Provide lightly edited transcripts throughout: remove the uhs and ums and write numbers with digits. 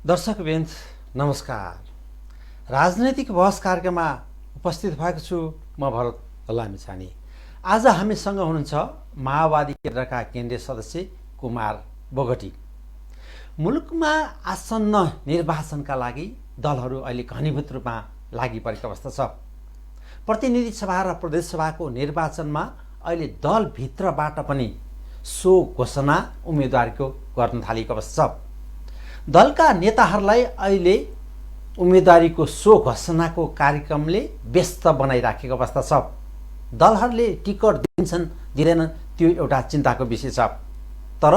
दर्शकवृन्द नमस्कार। राजनैतिक बहस कार्यक्रममा उपस्थित भएको छु म भरत लामिछाने। आज हामीसँग हुनुहुन्छ माओवादी केन्द्रका केन्द्रीय सदस्य कुमार बगटी। मुलुकमा आसन्न निर्वाचनका लागि दलहरू अहिले घनीभूत रूपमा लागि परेको अवस्था छ। प्रतिनिधि सभा र प्रदेश सभाको निर्वाचनमा अहिले दलभित्रबाट पनि सो घोषणा उम्मेदवारको गर्न थालेको अवस्था छ। दलका नेताहरूलाई अहिले उम्मेदवारीको सो घोषणाको कार्यक्रमले व्यस्त बनाइराखेको अवस्था छ। दलहरूले टिकट दिन्छन् दिँदैनन् त्यो एउटा चिन्ताको विषय छ। तर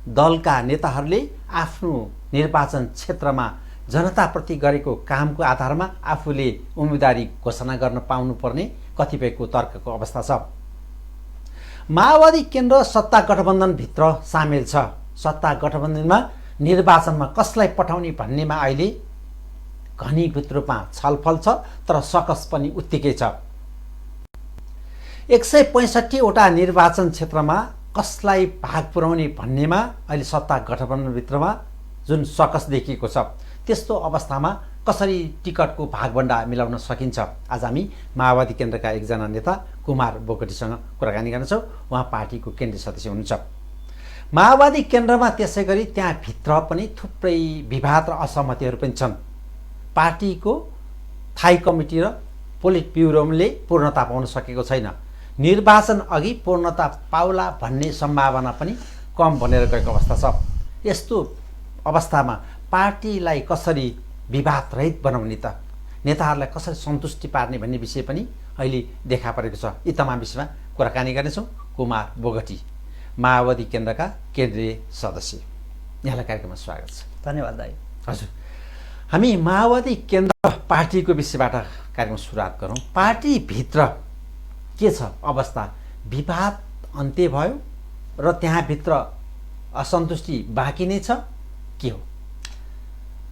दलका नेताहरूले आफ्नो निर्वाचन क्षेत्रमा जनताप्रति गरेको कामको आधारमा आफूले उम्मेदवारी घोषणा गर्न पाउनुपर्ने कतिपयको तर्कको अवस्था छ। माओवादी केन्द्र सत्ता गठबन्धनभित्र सामेल छ। सत्ता गठबन्धनमा निर्वाचनमा कसलाई पठाउने भन्नेमा अहिले घनीभूत रूपमा छलफल छ, तर सकस पनि उत्तिकै छ। 165 वटा निर्वाचन क्षेत्रमा कसलाई भाग पुर्याउने भन्नेमा अहिले सत्ता गठबन्धनभित्रमा जुन सकस देखिएको छ, त्यस्तो अवस्थामा कसरी टिकटको भागभण्डा मिलाउन सकिन्छ, आज हामी माओवादी केन्द्रका एकजना नेता कुमार बोगटीसँग कुराकानी गर्नेछौँ। उहाँ पार्टीको केन्द्रीय सदस्य हुनुहुन्छ। माओवादी केन्द्रमा त्यसै गरी त्यहाँभित्र पनि थुप्रै विवाद र असहमतिहरू पनि छन्। पार्टीको थाई कमिटी र पोलिट ब्युरोले पूर्णता पाउन सकेको छैन। निर्वाचन अघि पूर्णता पाउला भन्ने सम्भावना पनि कम बनेर गएको अवस्था छ। यस्तो अवस्थामा पार्टीलाई कसरी विवाद रहित बनाउने त, नेताहरूलाई कसरी सन्तुष्टि पार्ने भन्ने विषय पनि अहिले देखा परेको छ। यी तमाम विषयमा कुराकानी गर्नेछौँ। कुमार बोगटी, माओवादी केन्द्रका केन्द्रीय सदस्य, यहाँलाई कार्यक्रममा स्वागत छ। धन्यवाद दाइ। हजुर, हामी माओवादी केन्द्र पार्टीको विषयबाट कार्यक्रम सुरुवात गरौँ। पार्टीभित्र के छ अवस्था? विवाद अन्त्य भयो र त्यहाँभित्र असन्तुष्टि बाँकी नै छ, के हो?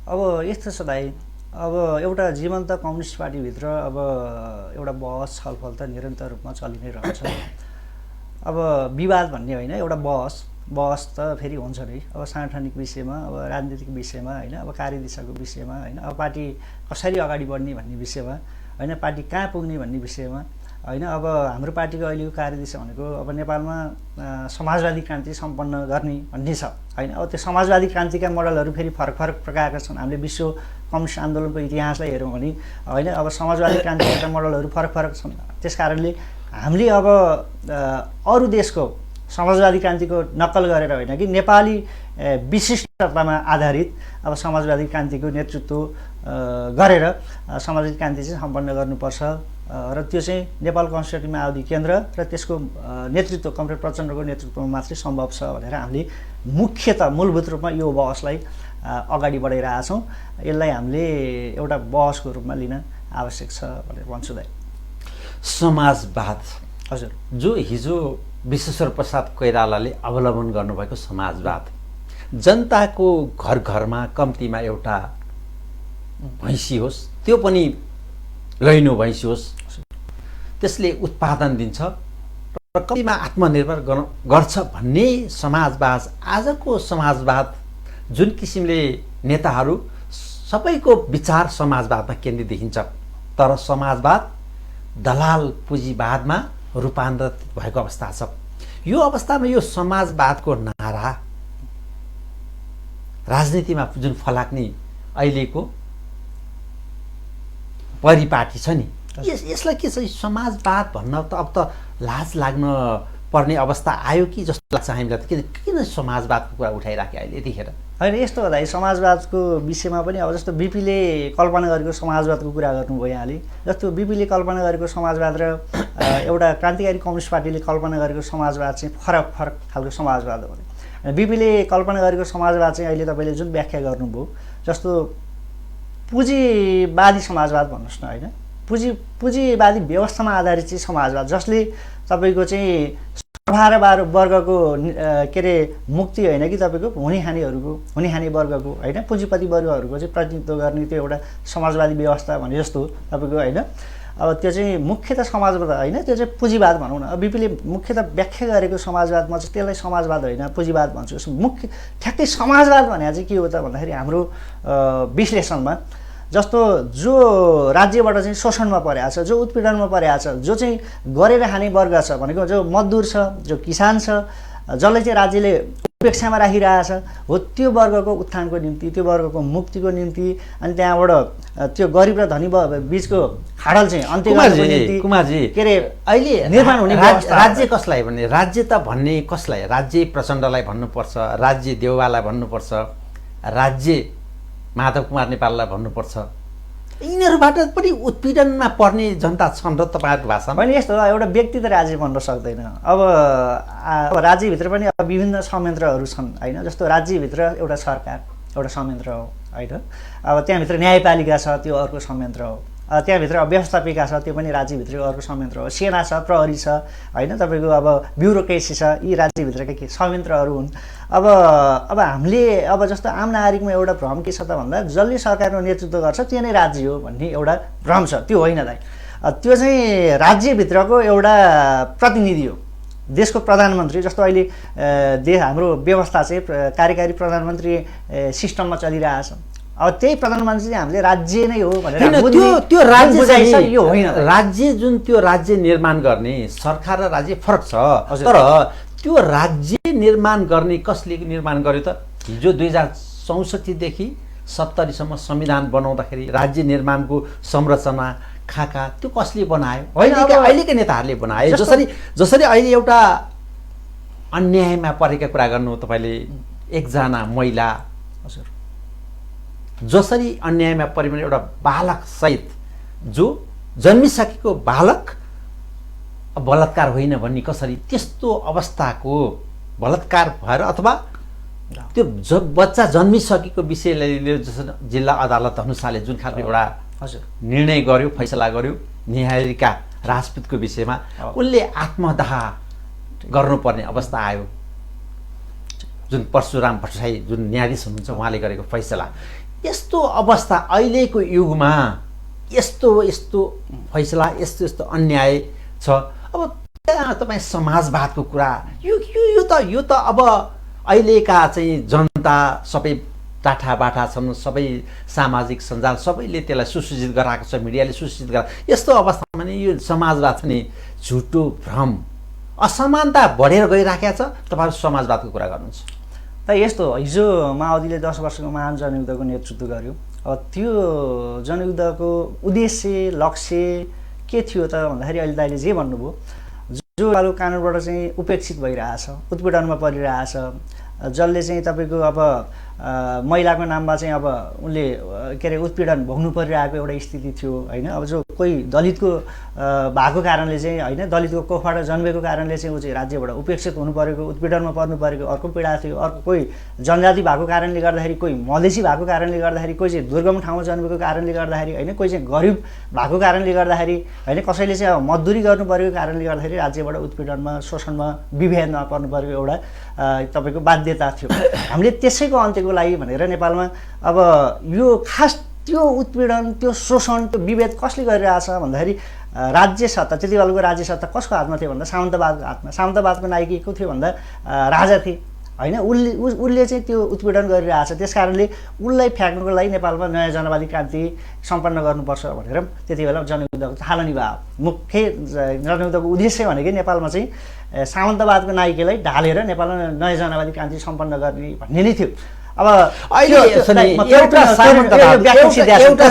अब यस्तो छ दाइ, अब एउटा जीवन्त कम्युनिस्ट पार्टीभित्र अब एउटा बहस छलफल त निरन्तर रूपमा चलि नै रहन्छ। अब विवाद भन्ने होइन, एउटा बहस त फेरि हुन्छ नै। अब सांगठनिक विषयमा, अब राजनीतिक विषयमा होइन, अब कार्यदिशाको विषयमा होइन, अब पार्टी कसरी अगाडि बढ्ने भन्ने विषयमा होइन, पार्टी कहाँ पुग्ने भन्ने विषयमा होइन। अब हाम्रो पार्टीको अहिलेको कार्यदिशा भनेको अब नेपालमा समाजवादी क्रान्ति सम्पन्न गर्ने भन्ने छ होइन। अब त्यो समाजवादी क्रान्तिका मोडलहरू फेरि फरक फरक प्रकारका छन्। हामीले विश्व कम्युनिस्ट आन्दोलनको इतिहासलाई हेऱ्यौँ भने होइन, अब समाजवादी क्रान्तिका मोडलहरू फरक फरक छन्। त्यस कारणले हामीले अब अरू देशको समाजवादी क्रान्तिको नक्कल गरेर होइन कि नेपाली विशिष्टतामा आधारित अब समाजवादी क्रान्तिको नेतृत्व गरेर समाजवादी क्रान्ति चाहिँ सम्पन्न गर्नुपर्छ र त्यो चाहिँ नेपाल कन्स्टिट्युन्सी माओवादी केन्द्र र त्यसको नेतृत्व कमरेड प्रचण्डको नेतृत्वमा मात्रै सम्भव छ भनेर हामीले मुख्यतः मूलभूत रूपमा यो बहसलाई अगाडि बढाइरहेछौँ। यसलाई हामीले एउटा बहसको रूपमा लिन आवश्यक छ भनेर भन्छु दाइ। समाजवाद, हजुर, जो हिजो विश्वेश्वर प्रसाद कोइरालाले अवलम्बन गर्नुभएको समाजवाद, जनताको घर घरमा कम्तीमा एउटा भैँसी होस्, त्यो पनि लैनो भैँसी होस्, त्यसले उत्पादन दिन्छ र कम्तीमा आत्मनिर्भर गर्छ भन्ने समाजवाद, आजको समाजवाद जुन किसिमले नेताहरू सबैको विचार समाजवादमा केन्द्रित देखिन्छ, तर समाजवाद दलाल पुँजीवादमा रूपान्तरित भएको अवस्था छ। यो अवस्थामा यो समाजवादको नारा राजनीतिमा जुन फलाक्ने अहिलेको परिपाटी छ नि, यसलाई के छ? समाजवाद भन्न त अब त लाज लाग्न पर्ने अवस्था आयो कि जस्तो लाग्छ हामीलाई। किन समाजवादको कुरा उठाइराखे अहिले यतिखेर? होइन, यस्तो हुँदा समाजवादको विषयमा पनि अब जस्तो बिपीले कल्पना गरेको समाजवादको कुरा गर्नुभयो यहाँले। जस्तो बिपीले कल्पना गरेको समाजवाद र एउटा क्रान्तिकारी कम्युनिस्ट पार्टीले कल्पना गरेको समाजवाद चाहिँ फरक फरक खालको समाजवाद हो। बिपीले कल्पना गरेको समाजवाद चाहिँ अहिले तपाईँले जुन व्याख्या गर्नुभयो, जस्तो पुँजीवादी समाजवाद भन्नुहोस् न होइन, पुँजीवादी व्यवस्थामा आधारित चाहिँ समाजवाद, जसले तपाईँको चाहिँ सर्वहारा वर्गको के अरे मुक्ति होइन कि तपाईँको हुने वर्गको होइन, पुँजीपति वर्गहरूको चाहिँ प्रतिनिधित्व गर्ने त्यो एउटा समाजवादी व्यवस्था भने जस्तो तपाईँको होइन। अब त्यो चाहिँ मुख्यतः समाजवाद होइन, त्यो चाहिँ पुँजीवाद भनौँ न। अब बिपीले मुख्यतः व्याख्या गरेको समाजवाद, म चाहिँ त्यसलाई समाजवाद होइन पुँजीवाद भन्छु। मुख्य ठ्याक्कै समाजवाद भने चाहिँ के हो त भन्दाखेरि हाम्रो विश्लेषणमा जस्तो जो राज्यबाट चाहिँ शोषणमा परेको छ, जो उत्पीडनमा परेको छ, जो चाहिँ गरेर खाने वर्ग छ भनेको जो मजदुर छ, जो किसान छ, जसलाई चाहिँ राज्यले उपेक्षामा राखिरहेछ हो, त्यो वर्गको उत्थानको निम्ति, त्यो वर्गको मुक्तिको निम्ति, अनि त्यहाँबाट त्यो गरिब र धनी बीचको खाडल चाहिँ अन्त्य गर्नको निम्ति कुमारजी के अरे अहिले निर्माण हुने राज्य कसलाई भन्ने, राज्य त भन्ने कसलाई, राज्य प्रचण्डलाई भन्नुपर्छ, राज्य देउवालाई भन्नुपर्छ, राज्य माधव कुमार नेपाललाई भन्नुपर्छ। यिनीहरूबाट पनि उत्पीडनमा पर्ने जनता छन् र तपाईँहरूको भाषामा होइन। यस्तो एउटा व्यक्ति त राज्य बन्न सक्दैन। अब राज्यभित्र पनि अब विभिन्न संयन्त्रहरू छन् होइन। जस्तो राज्यभित्र एउटा सरकार एउटा संयन्त्र हो होइन। अब त्यहाँभित्र न्यायपालिका छ, त्यो अर्को संयन्त्र हो। त्यहाँभित्र व्यवस्थापिका छ, त्यो पनि राज्यभित्र अर्को संयन्त्र हो। सेना छ, प्रहरी छ होइन, तपाईँको अब ब्युरोक्रेसी छ, यी राज्यभित्रका के संयन्त्रहरू हुन्। अब हामीले अब जस्तो आम नागरिकमा एउटा भ्रम के छ त भन्दा जसले सरकारको नेतृत्व गर्छ त्यो नै राज्य हो भन्ने एउटा भ्रम छ। त्यो होइन दाइ, त्यो चाहिँ राज्यभित्रको एउटा प्रतिनिधि हो। देशको प्रधानमन्त्री जस्तो अहिले हाम्रो व्यवस्था चाहिँ कार्यकारी प्रधानमन्त्री सिस्टममा चलिरहेछ। अब त्यही प्रधानमन्त्री चाहिँ हामीले राज्य नै हो भनेर त्यो राज्य यो होइन। राज्य जुन त्यो राज्य निर्माण गर्ने सरकार र राज्य फरक छ। तर त्यो राज्य निर्माण गर्ने कसले निर्माण गर्यो त? हिजो 2064 देखि 70 सम्म संविधान बनाउँदाखेरि राज्य निर्माणको संरचना खाका त्यो कसले बनायो? अहिलेका नेताहरूले बनायो। जसरी अहिले एउटा अन्यायमा परेका कुरा गर्नु तपाईले, एकजना महिला जसरी अन्यायमा परे भने एउटा बालक सहित जो जन्मिसकेको बालक बलात्कार होइन भन्ने कसरी, त्यस्तो अवस्थाको बलात्कार भएर अथवा त्यो बच्चा जन्मिसकेको विषयलाई लिएर जिल्ला अदालत अनुसारले जुन खालको एउटा निर्णय गर्यो, फैसला गर्यो न्यायाधिका राजपूतको विषयमा, उनले आत्मदाह गर्नुपर्ने अवस्था आयो। जुन परशुराम भट्टराई जुन न्यायाधीश हुनुहुन्छ उहाँले गरेको फैसला। यस्तो अवस्था अहिलेको युगमा यस्तो फैसला, यस्तो अन्याय छ। अब त्यहाँ तपाईँ समाजवादको कुरा, यो त अब अहिलेका चाहिँ जनता सबै टाठाबाठा छन्, सबै सामाजिक सञ्जाल सबैले त्यसलाई सुसूचित गराएको छ, मिडियाले सुसूचित गराएको। यस्तो अवस्थामा नि यो समाजवाद छ नि झुटो भ्रम, असमानता बढेर गइराखेको छ। तपाईँहरू समाजवादको कुरा गर्नुहुन्छ त यस्तो हिजो माओवादीले 10 वर्षको महान जनयुद्धको नेतृत्व गर्यो। अब त्यो जनयुद्धको उद्देश्य लक्ष्य के थियो त भन्दाखेरि अहिले दाइले जे भन्नुभयो, जो कानुनबाट चाहिँ उपेक्षित भइरहेछ, उत्पीडनमा परिरहेछ, जसले चाहिँ तपाईँको अब महिलाको नाममा चाहिँ अब उनले के अरे उत्पीडन भोग्नु परिरहेको एउटा स्थिति थियो होइन। अब जो कोही दलितको भएको कारणले चाहिँ होइन, दलितको कोखबाट जन्मेको कारणले चाहिँ ऊ चाहिँ राज्यबाट उपेक्षित हुनु परेको, उत्पीडनमा पर्नु परेको अर्को पीडा थियो। अर्को कोही जनजाति भएको कारणले गर्दाखेरि, कोही मधेसी भएको कारणले गर्दाखेरि, कोही चाहिँ दुर्गम ठाउँमा जन्मेको कारणले गर्दाखेरि होइन, कोही चाहिँ गरिब भएको कारणले गर्दाखेरि होइन, कसैले चाहिँ अब मजदुरी गर्नु परेको कारणले गर्दाखेरि राज्यबाट उत्पीडनमा शोषणमा विभेदमा पर्नु परेको एउटा तपाईँको बाध्यता थियो। हामीले त्यसैको अन्त्यको लागि भनेर नेपालमा अब यो खास त्यो उत्पीडन, त्यो शोषण, त्यो विभेद कसले गरिरहेछ भन्दाखेरि राज्य सत्ता, त्यति बेलाको राज्य सत्ता कसको हातमा थियो भन्दा सामन्तवादको हातमा। सामन्तवादको नायक को थियो भन्दा राजा थिए होइन। उसले चाहिँ त्यो उत्पीडन गरिरहेछ। त्यस कारणले उसलाई फ्याँक्नुको लागि नेपालमा नयाँ जनवादी क्रान्ति सम्पन्न गर्नुपर्छ भनेर त्यति बेला जनयुद्धको थालनी भयो। मुख्य जनयुद्धको उद्देश्य भनेकै नेपालमा चाहिँ सामन्तवादको नायकीलाई ढालेर नेपालमा नयाँ जनवादी क्रान्ति सम्पन्न गर्ने भन्ने नै थियो। अब एउटा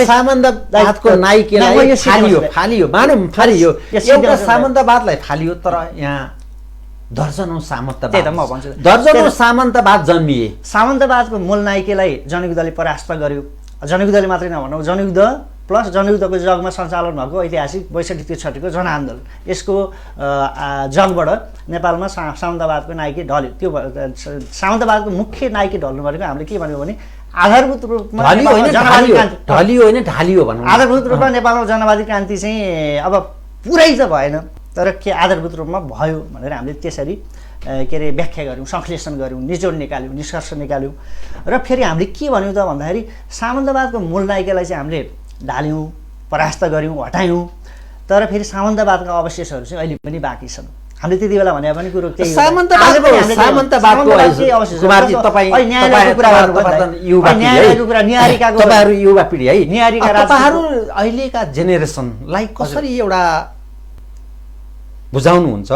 सामन्तवादको नायकीलाई फालियो, एउटा सामन्तवादलाई फालियो, तर यहाँ दर्जनौं सामन्तवाद जन्मिए। सामन्तवादको मूल नायकीलाई जनयुद्धले परास्त गर्यो। जनयुद्धले मात्रै नभनौँ, जनयुद्ध प्लस जनयुद्धको जगमा सञ्चालन भएको ऐतिहासिक 62-63 जनआन्दोलन, यसको जगबाट नेपालमा सामन्तवादको नायकी ढल्यो। त्यो सामन्तवादको मुख्य नायकी ढल्नु भनेको हामीले के भन्यो भने आधारभूत रूपमा आधारभूत रूपमा नेपालमा जनवादी क्रान्ति चाहिँ अब पुरै त भएन, तर के आधारभूत रूपमा भयो भनेर हामीले त्यसरी के अरे व्याख्या गऱ्यौँ, संश्लेषण गऱ्यौँ, निचोड निकाल्यौँ, निष्कर्ष निकाल्यौँ। र फेरि हामीले के भन्यौँ त भन्दाखेरि सामन्तवादको मूल नायकीलाई चाहिँ हामीले ढाल्यौँ, परास्त गऱ्यौँ, हटायौँ। तर फेरि सामन्तवादका अवशेषहरू चाहिँ अहिले पनि बाँकी छन्। हामीले त्यति बेला भने पनि कुरो त्यही तपाईँहरू युवा पिँढी है, तपाईँहरू अहिलेका जेनेरेसनलाई कसरी एउटा बुझाउनुहुन्छ?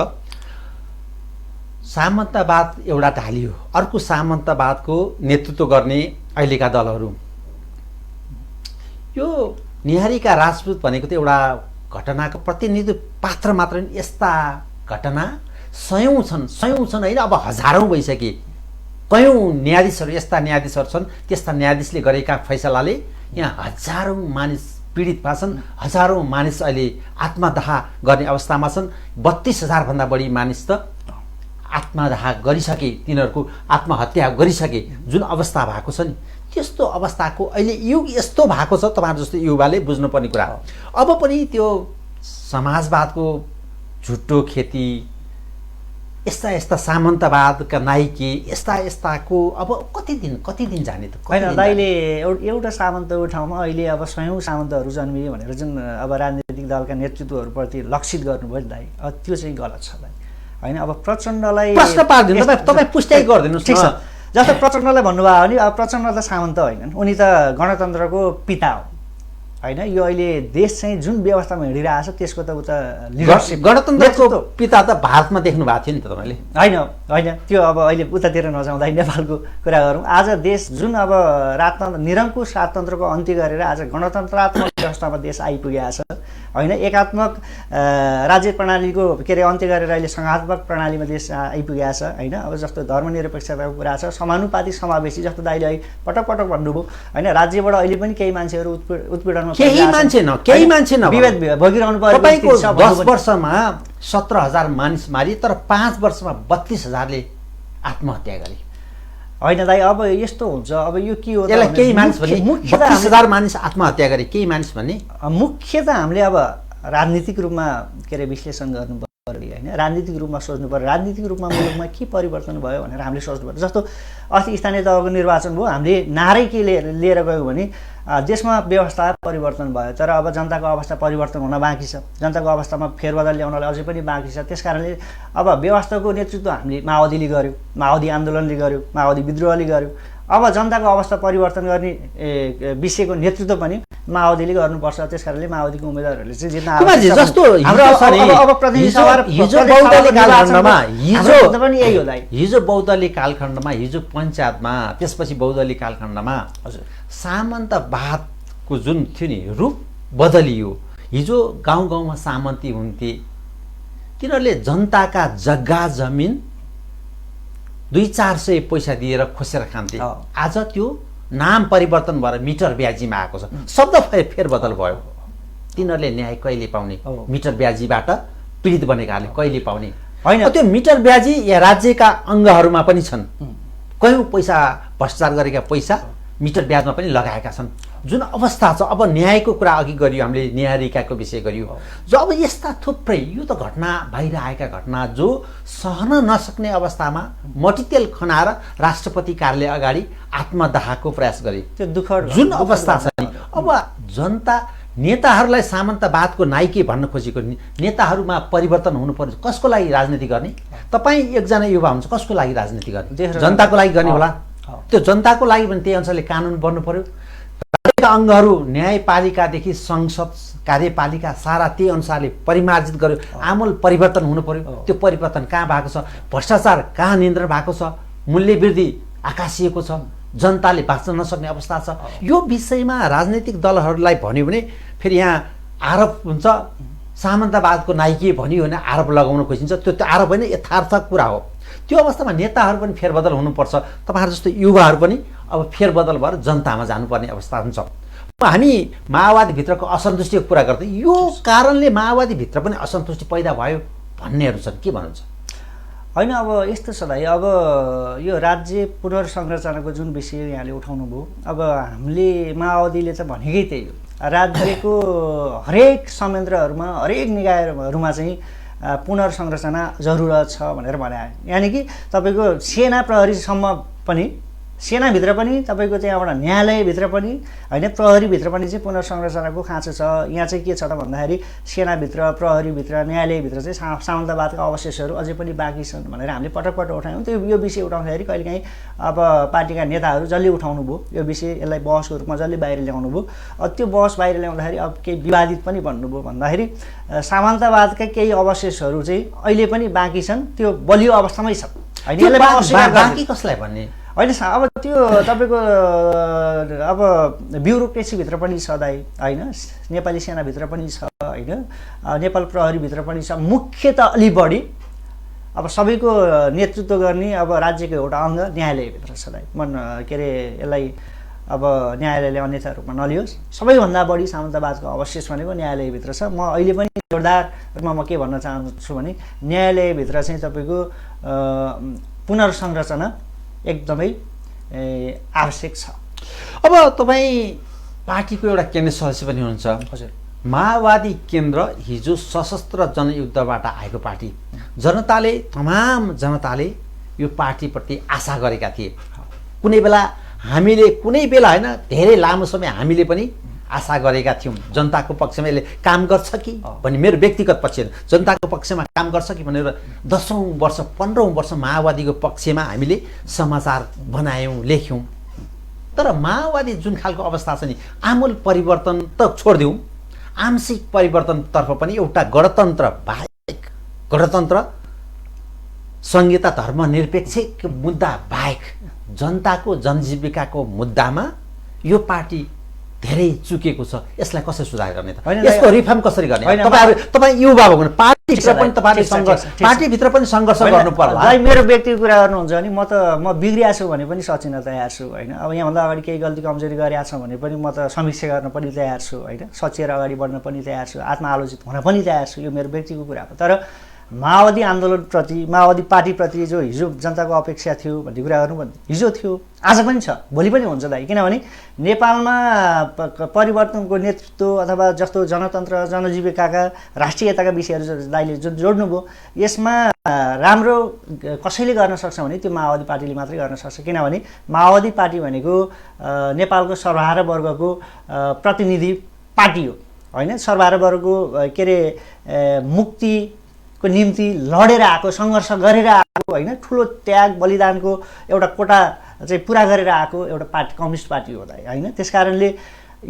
सामन्तवाद एउटा ढाली हो, अर्को सामन्तवादको नेतृत्व गर्ने अहिलेका दलहरू। यो निहारीका राजपूत भनेको त एउटा घटनाको प्रतिनिधित्व पात्र मात्र, यस्ता घटना सयौँ छन् होइन, अब हजारौँ भइसके। कयौँ न्यायाधीशहरू, यस्ता न्यायाधीशहरू छन्, त्यस्ता न्यायाधीशले गरेका फैसलाले यहाँ हजारौँ मानिस पीडित भएका छन्, हजारौँ मानिस अहिले आत्मदाह गर्ने अवस्थामा छन्। 32,000 भन्दा बढी मानिस त आत्मदाह गरिसके, तिनीहरूको आत्महत्या गरिसके। जुन अवस्था भएको छ नि, त्यस्तो अवस्थाको अहिले युग यस्तो भएको छ, तपाईँहरू जस्तो युवाले बुझ्नुपर्ने कुरा हो। अब पनि त्यो समाजवादको झुटो खेती, यस्ता सामन्तवादका नाइके, यस्ताको अब कति दिन जाने त? होइन दाइले एउटा सामन्तको ठाउँमा अहिले अब सयौँ सामन्तहरू जन्मिए भनेर जुन अब राजनीतिक दलका नेतृत्वहरूप्रति लक्षित गर्नुभयो नि दाइ, त्यो चाहिँ गलत छ दाइ होइन। अब प्रचण्डलाई प्रश्न पार्दिनु, तपाईँ पुष्टि गरिदिनुहोस्। ठिक छ, जस्तो प्रचण्डलाई भन्नुभयो भने अब प्रचण्ड त सामन्त होइनन्, उनी त गणतन्त्रको पिता हो होइन। यो अहिले देश चाहिँ जुन व्यवस्थामा हिँडिरहेको छ त्यसको त उता लिडरसिप, गणतन्त्रको पिता त भारतमा देख्नु भएको थियो नि त तपाईँले? होइन त्यो अब अहिले उतातिर नजाउँदा नेपालको कुरा गरौँ। आज देश जुन अब निरङ्कुश राजतन्त्रको अन्त्य गरेर आज गणतन्त्रात्मक व्यवस्थामा देश आइपुगेको छ होइन। एकात्मक राज्य प्रणालीको के अरे अन्त्य गरेर अहिले सङ्घात्मक प्रणालीमा देश आइपुगेको छ होइन। अब जस्तो धर्मनिरपेक्षताको कुरा छ, समानुपातिक समावेशी, जस्तो दाइले अहिले पटक पटक भन्नुभयो होइन। राज्यबाट अहिले पनि केही मान्छेहरू उत्पीडनमा, केही मान्छे न विवाद भोगिरहनु पर्यो। तपाईँको 10 वर्षमा 17,000 मानिस मारिए, तर 5 वर्षमा 32,000ले आत्महत्या गरे होइन दाइ। अब यस्तो हुन्छ, अब यो के हो? यसलाई केही मानिस भने 32,000 मानिस आत्महत्या गरे, केही मानिस भने मुख्य त हामीले अब राजनीतिक रूपमा के अरे विश्लेषण गर्नु पर्यो होइन। राजनीतिक रूपमा सोच्नु पर्यो, राजनीतिक रूपमा मुलुकमा के परिवर्तन भयो भनेर हामीले सोच्नु पर्यो। जस्तो अस्ति स्थानीय तहको निर्वाचन भयो, हामीले नारै के लिएर गयौँ भने देशमा व्यवस्था परिवर्तन भयो, तर अब जनताको अवस्था परिवर्तन हुन बाँकी छ। जनताको अवस्थामा फेरबदल ल्याउनलाई अझै पनि बाँकी छ। त्यस कारणले अब व्यवस्थाको नेतृत्व हामीले माओवादीले गर्यो, माओवादी आन्दोलनले गर्यो, माओवादी विद्रोहले गर्यो। अब जनताको अवस्था परिवर्तन गर्ने विषयको नेतृत्व पनि माओवादीले गर्नुपर्छ। त्यस कारणले माओवादीको उम्मेदवारहरूले चाहिँ जित्न हिजो बहुदलीय कालखण्डमा, हिजो पञ्चायतमा, त्यसपछि बहुदलीय कालखण्डमा हजुर सामन्तवादको जुन थियो नि रूप बदलियो। हिजो गाउँ गाउँमा सामन्ती हुन्थे, तिनीहरूले जनताका जग्गा जमिन 200-400 पैसा दिएर खोसेर खान्थे। आज त्यो नाम परिवर्तन भएर मिटर ब्याजीमा आएको छ, शब्द फेरबदल भयो। तिनीहरूले न्याय कहिले पाउने? मिटर ब्याजीबाट पीडित बनेकाले कहिले पाउने? होइन, त्यो मिटर ब्याजी या राज्यका अङ्गहरूमा पनि छन्। कयौँ पैसा भ्रष्टाचार गरेका पैसा मिटर ब्याजमा पनि लगाएका छन्। जुन अवस्था छ, अब न्यायको कुरा अघि गरियो, हामीले न्यायिकाको विषय गरियो, जो अब यस्ता थुप्रै यो त घटना बाहिर आएका घटना जो सहन नसक्ने अवस्थामा मट्टितेल खनाएर राष्ट्रपति कार्यालय अगाडि आत्मदाहको प्रयास गरे। त्यो दुःख जुन अवस्था छ नि, अब जनता नेताहरूलाई सामन्तवादको नाइके भन्न खोजेको नेताहरूमा परिवर्तन हुनु पर्यो। कसको लागि राजनीति गर्ने? तपाईँ एकजना युवा हुन्छ, कसको लागि राजनीति गर्ने? जनताको लागि गर्ने होला। त्यो जनताको लागि पनि त्यही अनुसारले कानुन बन्नु पर्यो। राज्यका अङ्गहरू न्यायपालिकादेखि संसद कार्यपालिका सारा त्यही अनुसारले परिमार्जित गर्यो। आमूल परिवर्तन हुनु पर्यो। त्यो परिवर्तन कहाँ भएको छ? भ्रष्टाचार कहाँ नियन्त्रण भएको छ? मूल्य वृद्धि आकाशिएको छ, जनताले बाँच्न नसक्ने अवस्था छ। यो विषयमा राजनीतिक दलहरूलाई भन्यो भने फेरि यहाँ आरोप हुन्छ, सामन्तवादको नाइके भनियो भने आरोप लगाउन खोजिन्छ। त्यो आरोप होइन, यथार्थ कुरा हो। त्यो अवस्थामा नेताहरू पनि फेरबदल हुनुपर्छ। तपाईँहरू जस्तो युवाहरू पनि अब फेरबदल भएर जनतामा जानुपर्ने अवस्था हुन्छ। हामी माओवादीभित्रको असन्तुष्टिको कुरा गर्दै यो कारणले माओवादीभित्र पनि असन्तुष्टि पैदा भयो भन्नेहरू छन्, के भन्नुहुन्छ? होइन, अब यस्तो छ भाइ, अब यो राज्य पुनर्संरचनाको जुन विषय यहाँले उठाउनु भयो, अब हामीले माओवादीले त भनेकै त्यही हो। राज्यको हरेक संयन्त्रहरूमा, हरेक निकायहरूमा चाहिँ पुनर्संरचना जरुरत छ भनेर भने। यानि कि तपाईँको सेना प्रहरीसम्म पनि सेनाभित्र पनि तपाईँको त्यहाँबाट न्यायालयभित्र पनि होइन प्रहरीभित्र पनि चाहिँ पुनर्संरचनाको खाँचो छ। यहाँ चाहिँ के छ त भन्दाखेरि सेनाभित्र प्रहरीभित्र न्यायालयभित्र चाहिँ सामन्तवादका अवशेषहरू अझै पनि बाँकी छन् भनेर हामीले पटक पटक उठायौँ। त्यो यो विषय उठाउँदाखेरि कहिलेकाहीँ अब पार्टीका नेताहरू जसले उठाउनु भयो यो विषय, यसलाई बहसको रूपमा जसले बाहिर ल्याउनु भयो, त्यो बहस बाहिर ल्याउँदाखेरि अब केही विवादित पनि भन्नुभयो भन्दाखेरि सामन्तवादका केही अवशेषहरू चाहिँ अहिले पनि बाँकी छन्, त्यो बलियो अवस्थामै छ होइन। बाँकी कसलाई भन्ने होइन अब त्यो तपाईँको अब ब्युरोक्रेसीभित्र पनि छ दाइ होइन, नेपाली सेनाभित्र पनि छ होइन, नेपाल प्रहरीभित्र पनि छ। मुख्य त अलि बढी अब सबैको नेतृत्व गर्ने अब राज्यको एउटा अङ्ग न्यायालयभित्र छ दाइ। के अरे यसलाई अब न्यायालयले अन्यथा रूपमा नलियोस्, सबैभन्दा बढी सामन्तवादको अवशेष भनेको न्यायालयभित्र छ। म अहिले पनि जोरदार रूपमा म के भन्न चाहन्छु भने न्यायालयभित्र चाहिँ तपाईँको पुनर्संरचना एकदमै आवश्यक छ। अब तपाईँ पार्टीको एउटा केन्द्रीय सदस्य पनि हुनुहुन्छ। हजुर। माओवादी केन्द्र हिजो सशस्त्र जनयुद्धबाट आएको पार्टी, तमाम जनताले यो पार्टीप्रति आशा गरेका थिए। कुनै बेला होइन धेरै लामो समय हामीले पनि आशा गरेका थियौँ जनताको पक्षमा यसले काम गर्छ कि भन्ने। मेरो व्यक्तिगत पक्ष जनताको पक्षमा काम गर्छ कि भनेर 10औं वर्ष 15औं वर्ष माओवादीको पक्षमा हामीले समाचार बनायौँ, लेख्यौँ। तर माओवादी जुन खालको अवस्था छ नि, आमूल परिवर्तन त छोडिदिउँ, आंशिक परिवर्तनतर्फ पनि एउटा गणतन्त्र संहिता धर्मनिरपेक्ष मुद्दा बाहेक जनताको जनजीविकाको मुद्दामा यो पार्टी धेरै चुकेको छ। यसलाई कसरी सुधार गर्ने त? यसको रिफर्म कसरी गर्ने? तपाईँ युवा भएको पार्टीभित्र पनि सङ्घर्ष गर्नु पर्ला। मेरो व्यक्तिगत कुरा गर्नुहुन्छ भने म बिग्रिया छु भने पनि सचिन तयार छु होइन। अब यहाँभन्दा अगाडि केही गल्ती कमजोरी गरेका छौँ भने पनि म त समीक्षा गर्न पनि तयार छु होइन, सचिएर अगाडि बढ्न पनि तयार छु, आत्मआलोचित हुन पनि तयार छु। यो मेरो व्यक्तिगत कुरा हो। तर माओवादी आन्दोलनप्रति, माओवादी पार्टीप्रति जो हिजो जनताको अपेक्षा थियो भन्ने कुरा गर्नु हिजो थियो, आज पनि छ, भोलि पनि हुन्छ दाइ। किनभने नेपालमा परिवर्तनको नेतृत्व अथवा जस्तो जनतन्त्र जनजीविकाका राष्ट्रियताका विषयहरू दाइले जुन जोड्नुभयो, यसमा राम्रो कसैले गर्न सक्छ भने त्यो माओवादी पार्टीले मात्रै गर्न सक्छ। किनभने माओवादी पार्टी भनेको नेपालको सर्वहारा वर्गको प्रतिनिधि पार्टी हो होइन। सर्वहारा वर्गको के अरे मुक्ति को निम्ति लडेर आएको, सङ्घर्ष गरेर आएको होइन, ठुलो त्याग बलिदानको एउटा कोटा चाहिँ पुरा गरेर आएको एउटा पार्टी कम्युनिस्ट पार्टी हो दाइ होइन। त्यस कारणले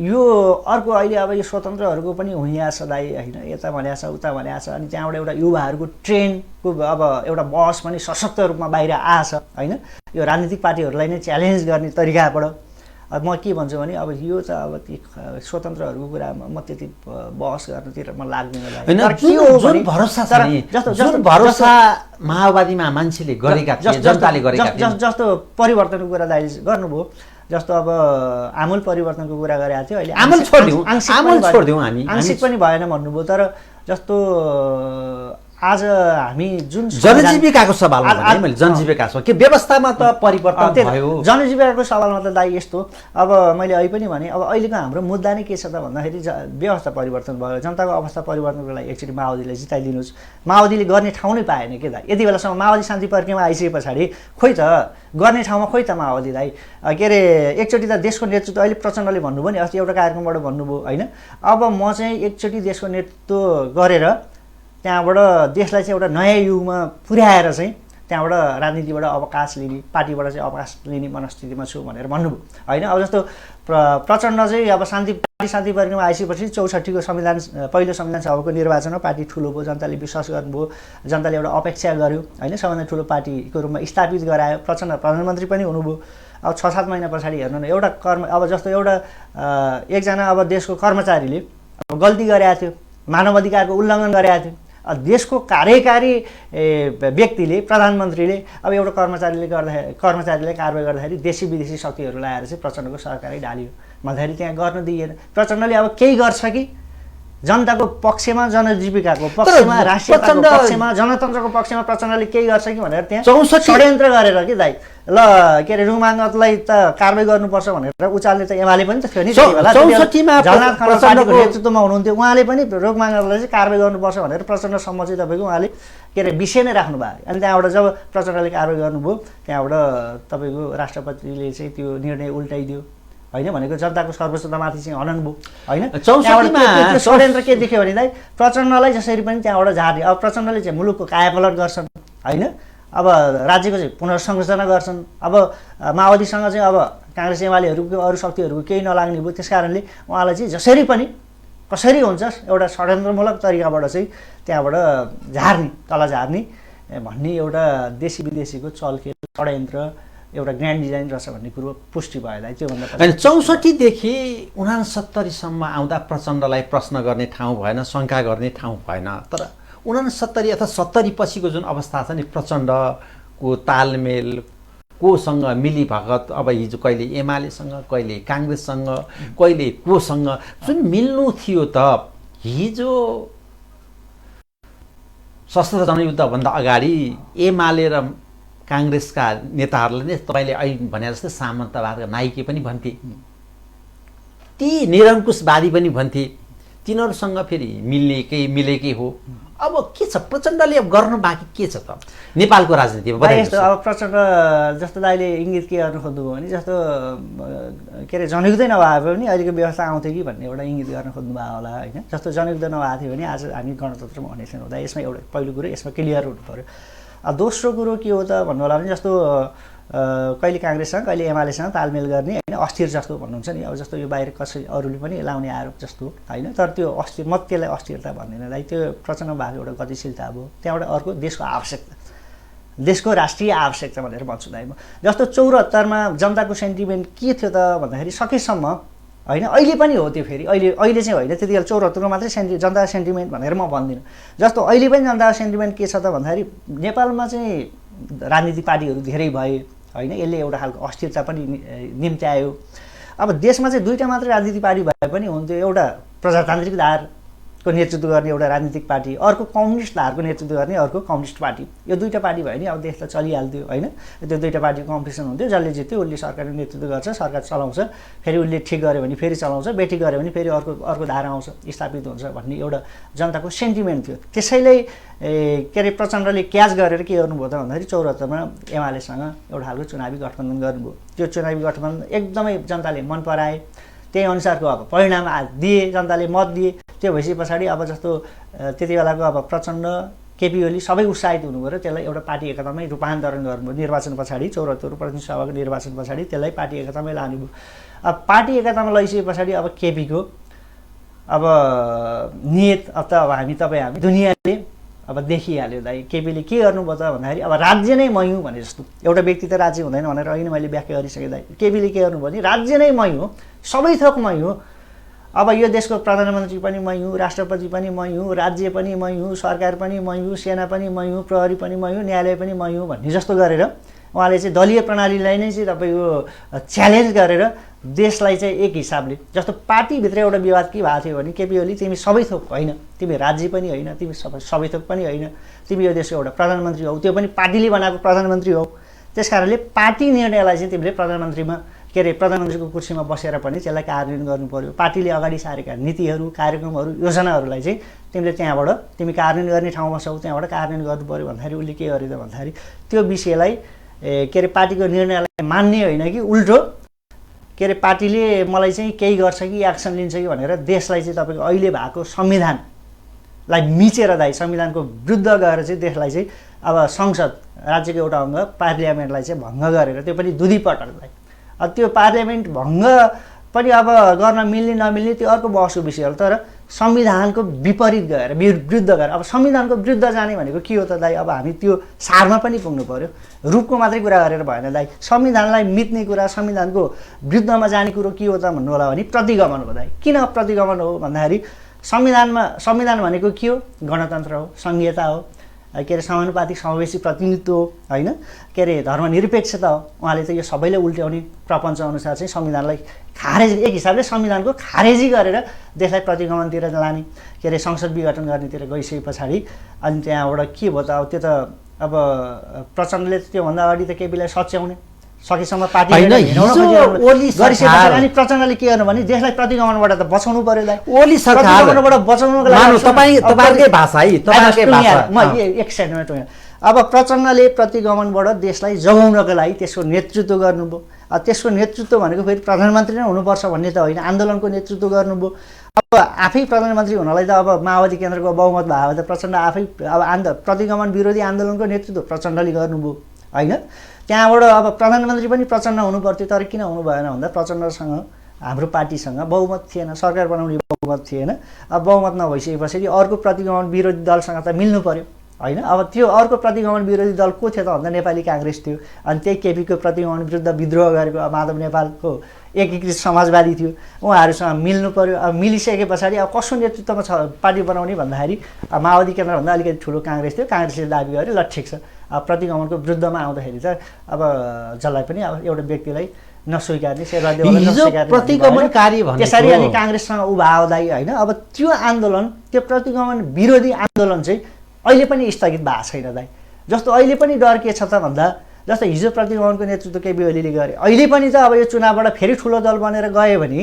यो अर्को अहिले अब यो स्वतन्त्रहरूको पनि हुइया छ दाइ होइन, यता भन्या छ उता भन्या छ। अनि त्यहाँबाट एउटा युवाहरूको ट्रेनको अब एउटा बहस पनि सशक्त रूपमा बाहिर आएछ होइन। यो राजनीतिक पार्टीहरूलाई नै च्यालेन्ज गर्ने तरिकाबाट अब म के भन्छु भने अब यो त अब ती स्वतन्त्रहरूको कुरामा म त्यति बहस गर्नतिर म लाग्दैन। जुन भरोसा माओवादीमा मान्छेले गरेका थिए, जनताले गरेका थिए, जस्तो परिवर्तनको कुरा दाइ गर्नुभयो, जस्तो अब आमूल परिवर्तनको कुरा गरेका थियो, अहिले आमूल छोडिदिउँ हामी, आंशिक पनि भएन भन्नुभयो। तर जस्तो आज हामी जुन जनजीविकाको सवालमा मैले जनजीविका के व्यवस्थामा त परिवर्तन भयो। जनजीविकाको सवालमा त दाइ यस्तो, अब मैले अहिले पनि भने अब अहिलेको हाम्रो मुद्दा नै के छ त भन्दाखेरि व्यवस्था परिवर्तन भयो, जनताको अवस्था परिवर्तनको लागि एकचोटि माओवादीले जिताइदिनुहोस्। माओवादीले गर्ने ठाउँ नै पाएन के दाइ। यति बेलासम्म माओवादी शान्ति प्रक्रियामा आइसके पछाडि खोइ त गर्ने ठाउँमा खोइ त माओवादी दाइ। के अरे एकचोटि त देशको नेतृत्व अहिले प्रचण्डले भन्नुभयो नि, अस्ति एउटा कार्यक्रमबाट भन्नुभयो होइन, अब म चाहिँ एकचोटि देशको नेतृत्व गरेर त्यहाँबाट देशलाई चाहिँ एउटा नयाँ युगमा पुर्याएर चाहिँ त्यहाँबाट राजनीतिबाट अवकाश लिने, पार्टीबाट चाहिँ अवकाश लिने मनस्थितिमा छु भनेर भन्नुभयो होइन। अब जस्तो प्रचण्ड चाहिँ अब शान्ति प्रक्रियामा आइसकेपछि 64को संविधान पहिलो संविधान सभाको निर्वाचनमा पार्टी ठुलो भयो, जनताले विश्वास गर्नुभयो, जनताले एउटा अपेक्षा गर्यो होइन, सबभन्दा ठुलो पार्टीको रूपमा स्थापित गरायो। प्रचण्ड प्रधानमन्त्री पनि हुनुभयो। अब 6-7 महिना पछाडि हेर्नु न, एउटा अब जस्तो एउटा एकजना अब देशको कर्मचारीले अब गल्ती गरेका थियो, मानव अधिकारको उल्लङ्घन गरेका थियो, देशको कार्यकारी व्यक्तिले प्रधानमन्त्रीले अब एउटा कर्मचारीलाई कारवाही गर्दाखेरि देशी विदेशी शक्तिहरू लगाएर चाहिँ प्रचण्डको सरकारै ढालियो भन्दाखेरि त्यहाँ गर्न दिइएन। प्रचण्डले अब केही गर्छ कि जनताको पक्षमा, जनजीविकाको पक्षमा, राष्ट्रियताको पक्षमा, जनतन्त्रको पक्षमा प्रचण्डले केही गर्छ कि भनेर त्यहाँ षड्यन्त्र गरेर कि दाइ ल के अरे रुमाङ्गतलाई त कारवाही गर्नुपर्छ भनेर उचाल्ने त एमाले पनि त थियो नि। झलनाथ खनालको नेतृत्वमा हुनुहुन्थ्यो, उहाँले पनि रुमाङ्गतलाई चाहिँ कारवाही गर्नुपर्छ भनेर प्रचण्डसम्म चाहिँ तपाईँको उहाँले के अरे विषय नै राख्नु भयो। अनि त्यहाँबाट जब प्रचण्डले कारवाही गर्नुभयो त्यहाँबाट तपाईँको राष्ट्रपतिले चाहिँ त्यो निर्णय उल्टाइदियो होइन, भनेको जनताको सर्वोच्चतामाथि चाहिँ हनन भयो होइन। त्यो षड्यन्त्र के देख्यो भनेलाई प्रचण्डलाई जसरी पनि त्यहाँबाट झार्ने, अब प्रचण्डले चाहिँ मुलुकको कायापलट गर्छन् होइन, अब राज्यको चाहिँ पुनर्संरचना गर्छन्, अब माओवादीसँग चाहिँ अब काङ्ग्रेस एमालेहरूको अरू शक्तिहरूको केही नलाग्ने भयो। त्यस कारणले उहाँलाई चाहिँ जसरी पनि कसरी हुन्छ एउटा षड्यन्त्रमूलक तरिकाबाट चाहिँ त्यहाँबाट झार्ने, तल झार्ने भन्ने एउटा देशी विदेशीको चलखेल षड्यन्त्र एउटा ग्रान्ड डिजाइन रहेछ भन्ने कुरो पुष्टि भयो। त्योभन्दा होइन 64देखि 69सम्म आउँदा प्रचण्डलाई प्रश्न गर्ने ठाउँ भएन, शङ्का गर्ने ठाउँ भएन। तर 69 अथवा 70 पछिको जुन अवस्था छ नि, प्रचण्डको तालमेल कोसँग मिलीभगत, अब हिजो कहिले एमालेसँग, कहिले काङ्ग्रेससँग, कहिले कोसँग जुन मिल्नु थियो त हिजो सशस्त्र जनयुद्धभन्दा अगाडि एमाले र काङ्ग्रेसका नेताहरूले नै तपाईँले अहिले भने जस्तै सामन्तवादका नायिके पनि भन्थे, ती निरङ्कुशवादी पनि भन्थे, तिनीहरूसँग फेरि मिलेकै हो। अब के छ प्रचण्डले अब गर्नु बाँकी के छ त नेपालको राजनीतिमा? यस्तो अब प्रचण्ड जस्तो दाइले इङ्गित के गर्नु खोज्नुभयो भने जस्तो के अरे जनयुद्धै नभए पनि अहिलेको व्यवस्था आउँथ्यो कि भन्ने एउटा इङ्गित गर्न खोज्नुभयो होला होइन। जस्तो जनयुद्ध नभएको थियो भने आज हामी गणतन्त्रमा हुने छैनौँ। यसमा एउटा पहिलो कुरो यसमा क्लियर हुनु पऱ्यो। दोस्रो कुरो के हो त भन्नु होला भने जस्तो कहिले काङ्ग्रेससँग कहिले एमालेसँग तालमेल गर्ने होइन, अस्थिर जस्तो भन्नुहुन्छ नि, अब जस्तो यो बाहिर कसै अरूले पनि लाउने आरोप जस्तो होइन, तर त्यो अस्थिर म त्यसलाई अस्थिरता भन्दैन दाइ, त्यो प्रचण्ड भएको एउटा गतिशीलता अब त्यहाँबाट अर्को देशको आवश्यकता, देशको राष्ट्रिय आवश्यकता भनेर भन्छु दाइ म। जस्तो 74मा जनताको सेन्टिमेन्ट के थियो त भन्दाखेरि सकेसम्म होइन, अहिले पनि हो त्यो, फेरि अहिले चाहिँ होइन, त्यति बेला 74को मात्रै जनता सेन्टिमेन्ट भनेर म भन्दिनँ। जस्तो अहिले पनि जनताको सेन्टिमेन्ट के छ त भन्दाखेरि नेपालमा चाहिँ राजनीतिक पार्टीहरू धेरै भए होइन, यसले एउटा खालको अस्थिरता पनि निम्त्यायो। अब देशमा चाहिँ दुईवटा मात्रै राजनीतिक पार्टी भए पनि हुन्थ्यो, एउटा प्रजातान्त्रिक धारको नेतृत्व गर्ने एउटा राजनीतिक पार्टी, अर्को कम्युनिस्ट धारको नेतृत्व गर्ने अर्को कम्युनिस्ट पार्टी। यो दुईवटा पार्टी भयो नि अब देश त चलिहाल्थ्यो होइन। त्यो दुईवटा पार्टीको कम्पिटिसन हुन्थ्यो, जसले जित्यो उसले सरकारको नेतृत्व गर्छ, सरकार चलाउँछ, फेरि उसले ठिक गर्यो भने फेरि चलाउँछ, बेठिक गर्यो भने फेरि अर्को धारा आउँछ, स्थापित हुन्छ भन्ने एउटा जनताको सेन्टिमेन्ट थियो। त्यसैले के अरे प्रचण्डले क्याच गरेर के गर्नुभयो त भन्दाखेरि 74मा एमालेसँग एउटा खालको चुनावी गठबन्धन गर्नुभयो। त्यो चुनावी गठबन्धन एकदमै जनताले मन पराए, त्यही अनुसारको अब परिणाम दिए, जनताले मत दिए। त्यो भएपछि पछाडि अब जस्तो त्यति बेलाको अब प्रचण्ड केपी ओली सबै उत्साहित हुनुभयो र त्यसलाई एउटा पार्टी एकतामै रूपान्तरण गर्नुभयो। निर्वाचन पछाडि 74 प्रतिनिधि सभाको निर्वाचन पछाडि त्यसलाई पार्टी एकतामै लानुभयो। अब पार्टी एकतामा लैसके पछाडि अब केपीको अब नियत अब त अब हामी दुनियाँले अब देखिहाल्यो दाइ। केपीले के गर्नुभयो त भन्दाखेरि अब राज्य नै मै हुँ भने जस्तो, एउटा व्यक्ति त राज्य हुँदैन भनेर अहिले मैले व्याख्या गरिसकेँ दाइ। केपीले के गर्नुभयो भने राज्य नै मै हो, सबै थोक मै हो, अब यो देशको प्रधानमन्त्री पनि मै हुँ, राष्ट्रपति पनि मै हुँ, राज्य पनि मै हुँ, सरकार पनि मै हुँ, सेना पनि मै हुँ, प्रहरी पनि मै हुँ, न्यायालय पनि मै हुँ भन्ने जस्तो गरेर उहाँले चाहिँ दलीय प्रणालीलाई नै चाहिँ तपाईँको च्यालेन्ज गरेर देशलाई चाहिँ एक हिसाबले, जस्तो पार्टीभित्र एउटा विवाद के भएको थियो भने केपी ओली तिमी सबै थोक होइन, तिमी राज्य पनि होइन, तिमी सबै थोक पनि होइन, तिमी यो देशको एउटा प्रधानमन्त्री हौ, त्यो पनि पार्टीले बनाएको प्रधानमन्त्री हौ। त्यस कारणले पार्टी निर्णयलाई चाहिँ तिमीले प्रधानमन्त्रीमा के अरे प्रधानमन्त्रीको कुर्सीमा बसेर पनि त्यसलाई कार्यान्वयन गर्नु पर्यो। पार्टीले अगाडि सारेका नीतिहरू, कार्यक्रमहरू, योजनाहरूलाई चाहिँ तिमीले त्यहाँबाट तिमी कार्यान्वयन गर्ने ठाउँमा छौ, त्यहाँबाट कार्यान्वयन गर्नु पर्यो भन्दाखेरि उसले के गर्यो त भन्दाखेरि त्यो विषयलाई के अरे पार्टीको निर्णयलाई मान्ने होइन कि उल्टो के अरे पार्टीले मलाई चाहिँ केही गर्छ कि एक्सन लिन्छ कि भनेर देशलाई चाहिँ तपाईँको अहिले भएको संविधानलाई मिचेर दाइ संविधानको विरुद्ध गएर चाहिँ देशलाई चाहिँ अब संसद राज्यको एउटा अङ्ग पार्लियामेन्टलाई चाहिँ भङ्ग गरेर, त्यो पनि दुईपटकलाई। अब त्यो पार्लियामेन्ट भङ्ग पनि अब गर्न मिल्ने नमिल्ने त्यो अर्को बहसको विषय हो, तर संविधानको विपरीत गएर विरुद्ध गएर अब संविधानको विरुद्ध जाने भनेको के हो त दाइ? अब हामी त्यो सारमा पनि पुग्नु पर्यो, रूपको मात्रै कुरा गरेर भएन दाइ। संविधानलाई मिच्ने कुरा, संविधानको विरुद्धमा जाने कुरो के हो त भन्नु होला भने प्रतिगमन हो दाइ। किन प्रतिगमन हो भन्दाखेरि संविधान भनेको के हो? गणतन्त्र हो, सङ्घीयता हो, के अरे समानुपातिक समावेशी प्रतिनिधित्व हो होइन, के अरे धर्मनिरपेक्षता हो। उहाँले त यो सबैले उल्ट्याउने प्रपञ्च अनुसार चाहिँ संविधानलाई खारेज, एक हिसाबले संविधानको खारेजी गरेर देशलाई प्रतिगमनतिर लाने, के अरे संसद विघटन गर्नेतिर गइसके पछाडि अनि त्यहाँबाट के भयो त? अब त्यो त अब प्रचण्डले त्योभन्दा अगाडि त केपीलाई सच्याउने सकेसम्म पार्टी होइन, हिजो ओली गरिसकेपछि सरकार अनि प्रचण्डले के गर्नु भने देशलाई प्रतिगमनबाट त बचाउनु पर्यो दाइ। ओली सरकार प्रतिगमनबाट बचाउनुको लागि तपाईँकै भाषा है, तपाईँकै भाषा म एक सेकेन्डमा टुङ्ग्याएँ। अब प्रचण्डले प्रतिगमनबाट देशलाई जोगाउनको लागि त्यसको नेतृत्व गर्नुभयो। त्यसको नेतृत्व भनेको फेरि प्रधानमन्त्री नै हुनुपर्छ भन्ने त होइन, आन्दोलनको नेतृत्व गर्नुभयो। अब आफै प्रधानमन्त्री हुनलाई त अब माओवादी केन्द्रको बहुमत भयो भने त प्रचण्ड आफै अब प्रतिगमन विरोधी आन्दोलनको नेतृत्व प्रचण्डले गर्नुभयो होइन। त्यहाँबाट अब प्रधानमन्त्री पनि प्रचण्ड हुनुपर्थ्यो, तर किन हुनु भएन भन्दा प्रचण्डसँग हाम्रो पार्टीसँग बहुमत थिएन, सरकार बनाउने बहुमत थिएन। अब बहुमत नभइसके पछाडि अर्को प्रतिगमन विरोधी दलसँग त मिल्नु पर्यो होइन। अब त्यो अर्को प्रतिगमन विरोधी दल को थियो त भन्दा नेपाली काङ्ग्रेस थियो। अनि त्यही केपीको प्रतिगमन विरुद्ध विद्रोह गरेको माधव नेपालको एकीकृत समाजवादी थियो, उहाँहरूसँग मिल्नु पर्यो। अब मिलिसके पछाडि अब कसको नेतृत्वमा छ पार्टी बनाउने भन्दाखेरि माओवादी केन्द्रभन्दा अलिकति ठुलो काङ्ग्रेस थियो, काङ्ग्रेसले दाबी गर्यो ल ठिक छ। अब प्रतिगमनको विरुद्धमा आउँदाखेरि त अब जसलाई पनि अब एउटा व्यक्तिलाई नस्वीकार्ने शेरबहादुरलाई नस्वीकार्ने प्रतिगमनकारी भनेको त्यसरी अनि काङ्ग्रेससँग उभा आउँदै होइन। अब त्यो आन्दोलन, त्यो प्रतिगमन विरोधी आन्दोलन चाहिँ अहिले पनि स्थगित भएको छैन दाइ। जस्तो अहिले पनि डर के छ त भन्दा जस्तो हिजो प्रतिगमनको नेतृत्व केपी ओलीले गरे, अहिले पनि त अब यो चुनावबाट फेरि ठुलो दल बनेर गयो भने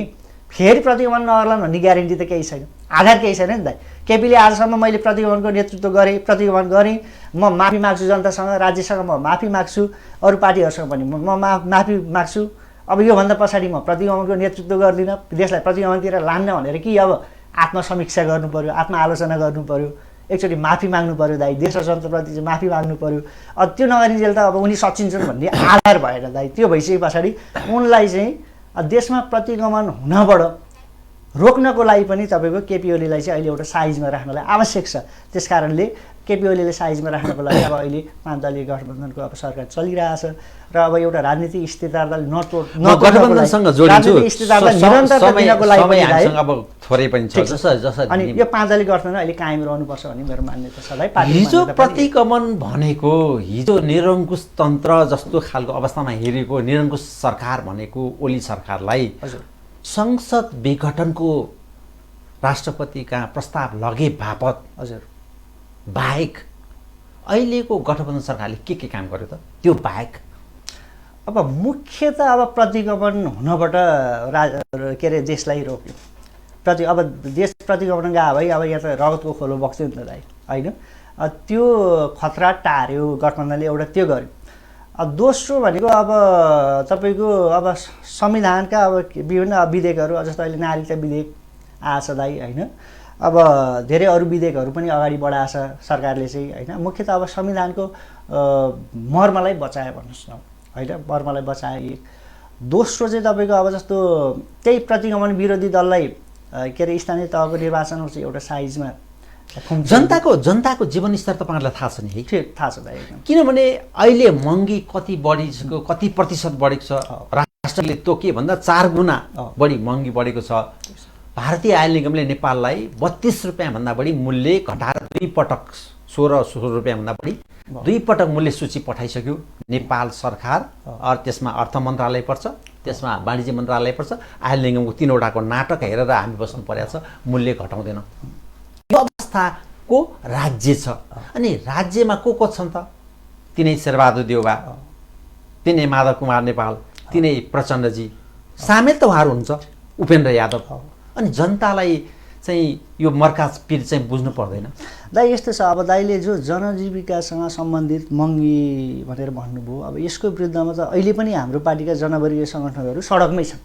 फेरि प्रतिगमन नगर्लान् भन्ने ग्यारेन्टी त केही छैन, आधार केही छैन नि दाइ। केपीले आजसम्म मैले प्रतिगमनको नेतृत्व गरेँ, प्रतिगमन गरेँ, म माफी माग्छु जनतासँग, राज्यसँग म माफी माग्छु, अरू पार्टीहरूसँग पनि म माफी माग्छु। अब योभन्दा पछाडि म प्रतिगमनको नेतृत्व गर्दिनँ, देशलाई प्रतिगमनतिर लान्न भनेर कि अब आत्मसमीक्षा गर्नु पर्यो, आत्मआलोचना गर्नु पर्यो, एकचोटि माफी माग्नु पर्यो दाइ, देश र जनताप्रति चाहिँ माफी माग्नु पर्यो। अब त्यो नगरिन्जेल त अब उनी सचिन्छन् भन्ने आधार भएन दाइ। त्यो भइसके पछाडि उनलाई चाहिँ देशमा प्रतिगमन हुनबाट रोक्नको लागि पनि तपाईँको केपी ओलीलाई चाहिँ अहिले एउटा साइजमा राख्नलाई आवश्यक छ। त्यस कारणले केपी ओलीले साइजमा राख्नको लागि अब अहिले 5 दलीय गठबन्धनको अब सरकार चलिरहेछ र अब एउटा राजनीतिक स्थिरतालाई गठबन्धनसँग जोडिन्छु, अब थोरै पनि छ अनि यो 5 दलीय गठबन्धन अहिले कायम रहनुपर्छ भन्ने मेरो मान्यता छ। हिजो प्रतिगमन भनेको हिजो निरङ्कुश तन्त्र जस्तो खालको अवस्थामा हेरेको निरङ्कुश सरकार भनेको ओली सरकारलाई संसद विघटनको राष्ट्रपति कहाँ प्रस्ताव लगे बापत हजुर बाहेक अहिलेको गठबन्धन सरकारले के काम गर्यो त? त्यो बाहेक अब मुख्य त अब प्रतिगमन हुनबाट के अरे देशलाई रोक्यो। अब देश प्रतिगमन गयो भाइ, अब यहाँ त रगतको खोलो बग्थ्यो नि त दाइ होइन। त्यो खतरा टार्यो गठबन्धनले, एउटा त्यो गर्यो। दोस्रो भनेको अब तपाईँको अब संविधानका अब विभिन्न विधेयकहरू, जस्तो अहिले नागरिकता विधेयक आएछ दाइ होइन। अब धेरै अरू विधेयकहरू पनि अगाडि बढाएछ सरकारले चाहिँ होइन। मुख्यतः अब संविधानको मर्मलाई बचायो भन्नुहोस् न होइन, मर्मलाई बचाए। दोस्रो चाहिँ तपाईँको अब जस्तो त्यही प्रतिगमन विरोधी दललाई के अरे स्थानीय तहको निर्वाचनमा चाहिँ एउटा साइजमा जनताको जीवनस्तर तपाईँहरूलाई थाहा छ नि है? थाहा छ दाइ एकदम। किनभने अहिले महँगी कति बढेको, कति प्रतिशत बढेको छ, राष्ट्रले तोके भन्दा 4 गुणा बढी महँगी बढेको छ। भारतीय आयल निगमले नेपाललाई 32 रुपियाँभन्दा बढी मूल्य घटाएर 2 पटक 16 रुपियाँभन्दा बढी 2 पटक मूल्य सूची पठाइसक्यो नेपाल सरकार। त्यसमा अर्थ मन्त्रालय पर्छ, त्यसमा वाणिज्य मन्त्रालय पर्छ, आयल निगमको 3वटाको नाटक हेरेर हामी बस्नु परेको छ, मूल्य घटाउँदैन। यो अवस्थाको राज्य छ। अनि राज्यमा को छन् त? तिनै शेरबहादुर देउवा, तिनै माधव कुमार नेपाल, तिनै प्रचण्डजी, सामेल त उहाँहरू हुन्छ, उपेन्द्र यादव। अनि जनतालाई चाहिँ यो मर्काज पीर चाहिँ बुझ्नु पर्दैन दाइ। यस्तो छ अब दाइले जो जनजीविकासँग सम्बन्धित महँगी भनेर भन्नुभयो, अब यसको विरुद्धमा त अहिले पनि हाम्रो पार्टीका जनवर्गीय सङ्गठनहरू सडकमै छन्।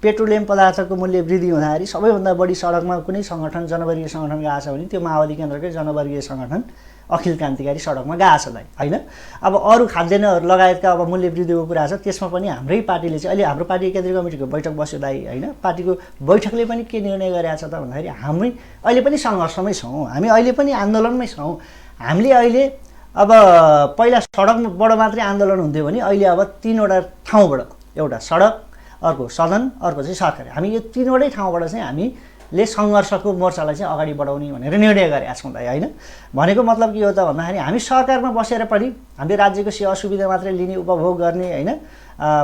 पेट्रोलियम पदार्थको मूल्य वृद्धि हुँदाखेरि सबैभन्दा बढी सडकमा कुनै सङ्गठन जनवर्गीय सङ्गठन गएको छ भने त्यो माओवादी केन्द्रकै जनवर्गीय सङ्गठन अखिल क्रान्तिकारी सडकमा गएको छ दाइ होइन। अब अरू खाद्यान्नहरू लगायतका अब मूल्य वृद्धिको कुरा छ, त्यसमा पनि हाम्रै पार्टीले चाहिँ अहिले हाम्रो पार्टी केन्द्रीय कमिटीको बैठक बस्यो दाइ होइन। पार्टीको बैठकले पनि के निर्णय गरेको छ त भन्दाखेरि हामी अहिले पनि सङ्घर्षमै छौँ, हामी अहिले पनि आन्दोलनमै छौँ। हामीले अहिले अब पहिला सडकबाट मात्रै आन्दोलन हुन्थ्यो भने अहिले अब 3वटा ठाउँबाट, एउटा सडक, अर्को सदन, अर्को चाहिँ सरकार, हामी यो 3वटै ठाउँबाट चाहिँ हामीले सङ्घर्षको मोर्चालाई चाहिँ अगाडि बढाउने भनेर निर्णय गरेका छौँ दाइ होइन। भनेको मतलब के हो त भन्दाखेरि हामी सरकारमा बसेर पनि हामीले राज्यको सेवा सुविधा मात्रै लिने, उपभोग गर्ने होइन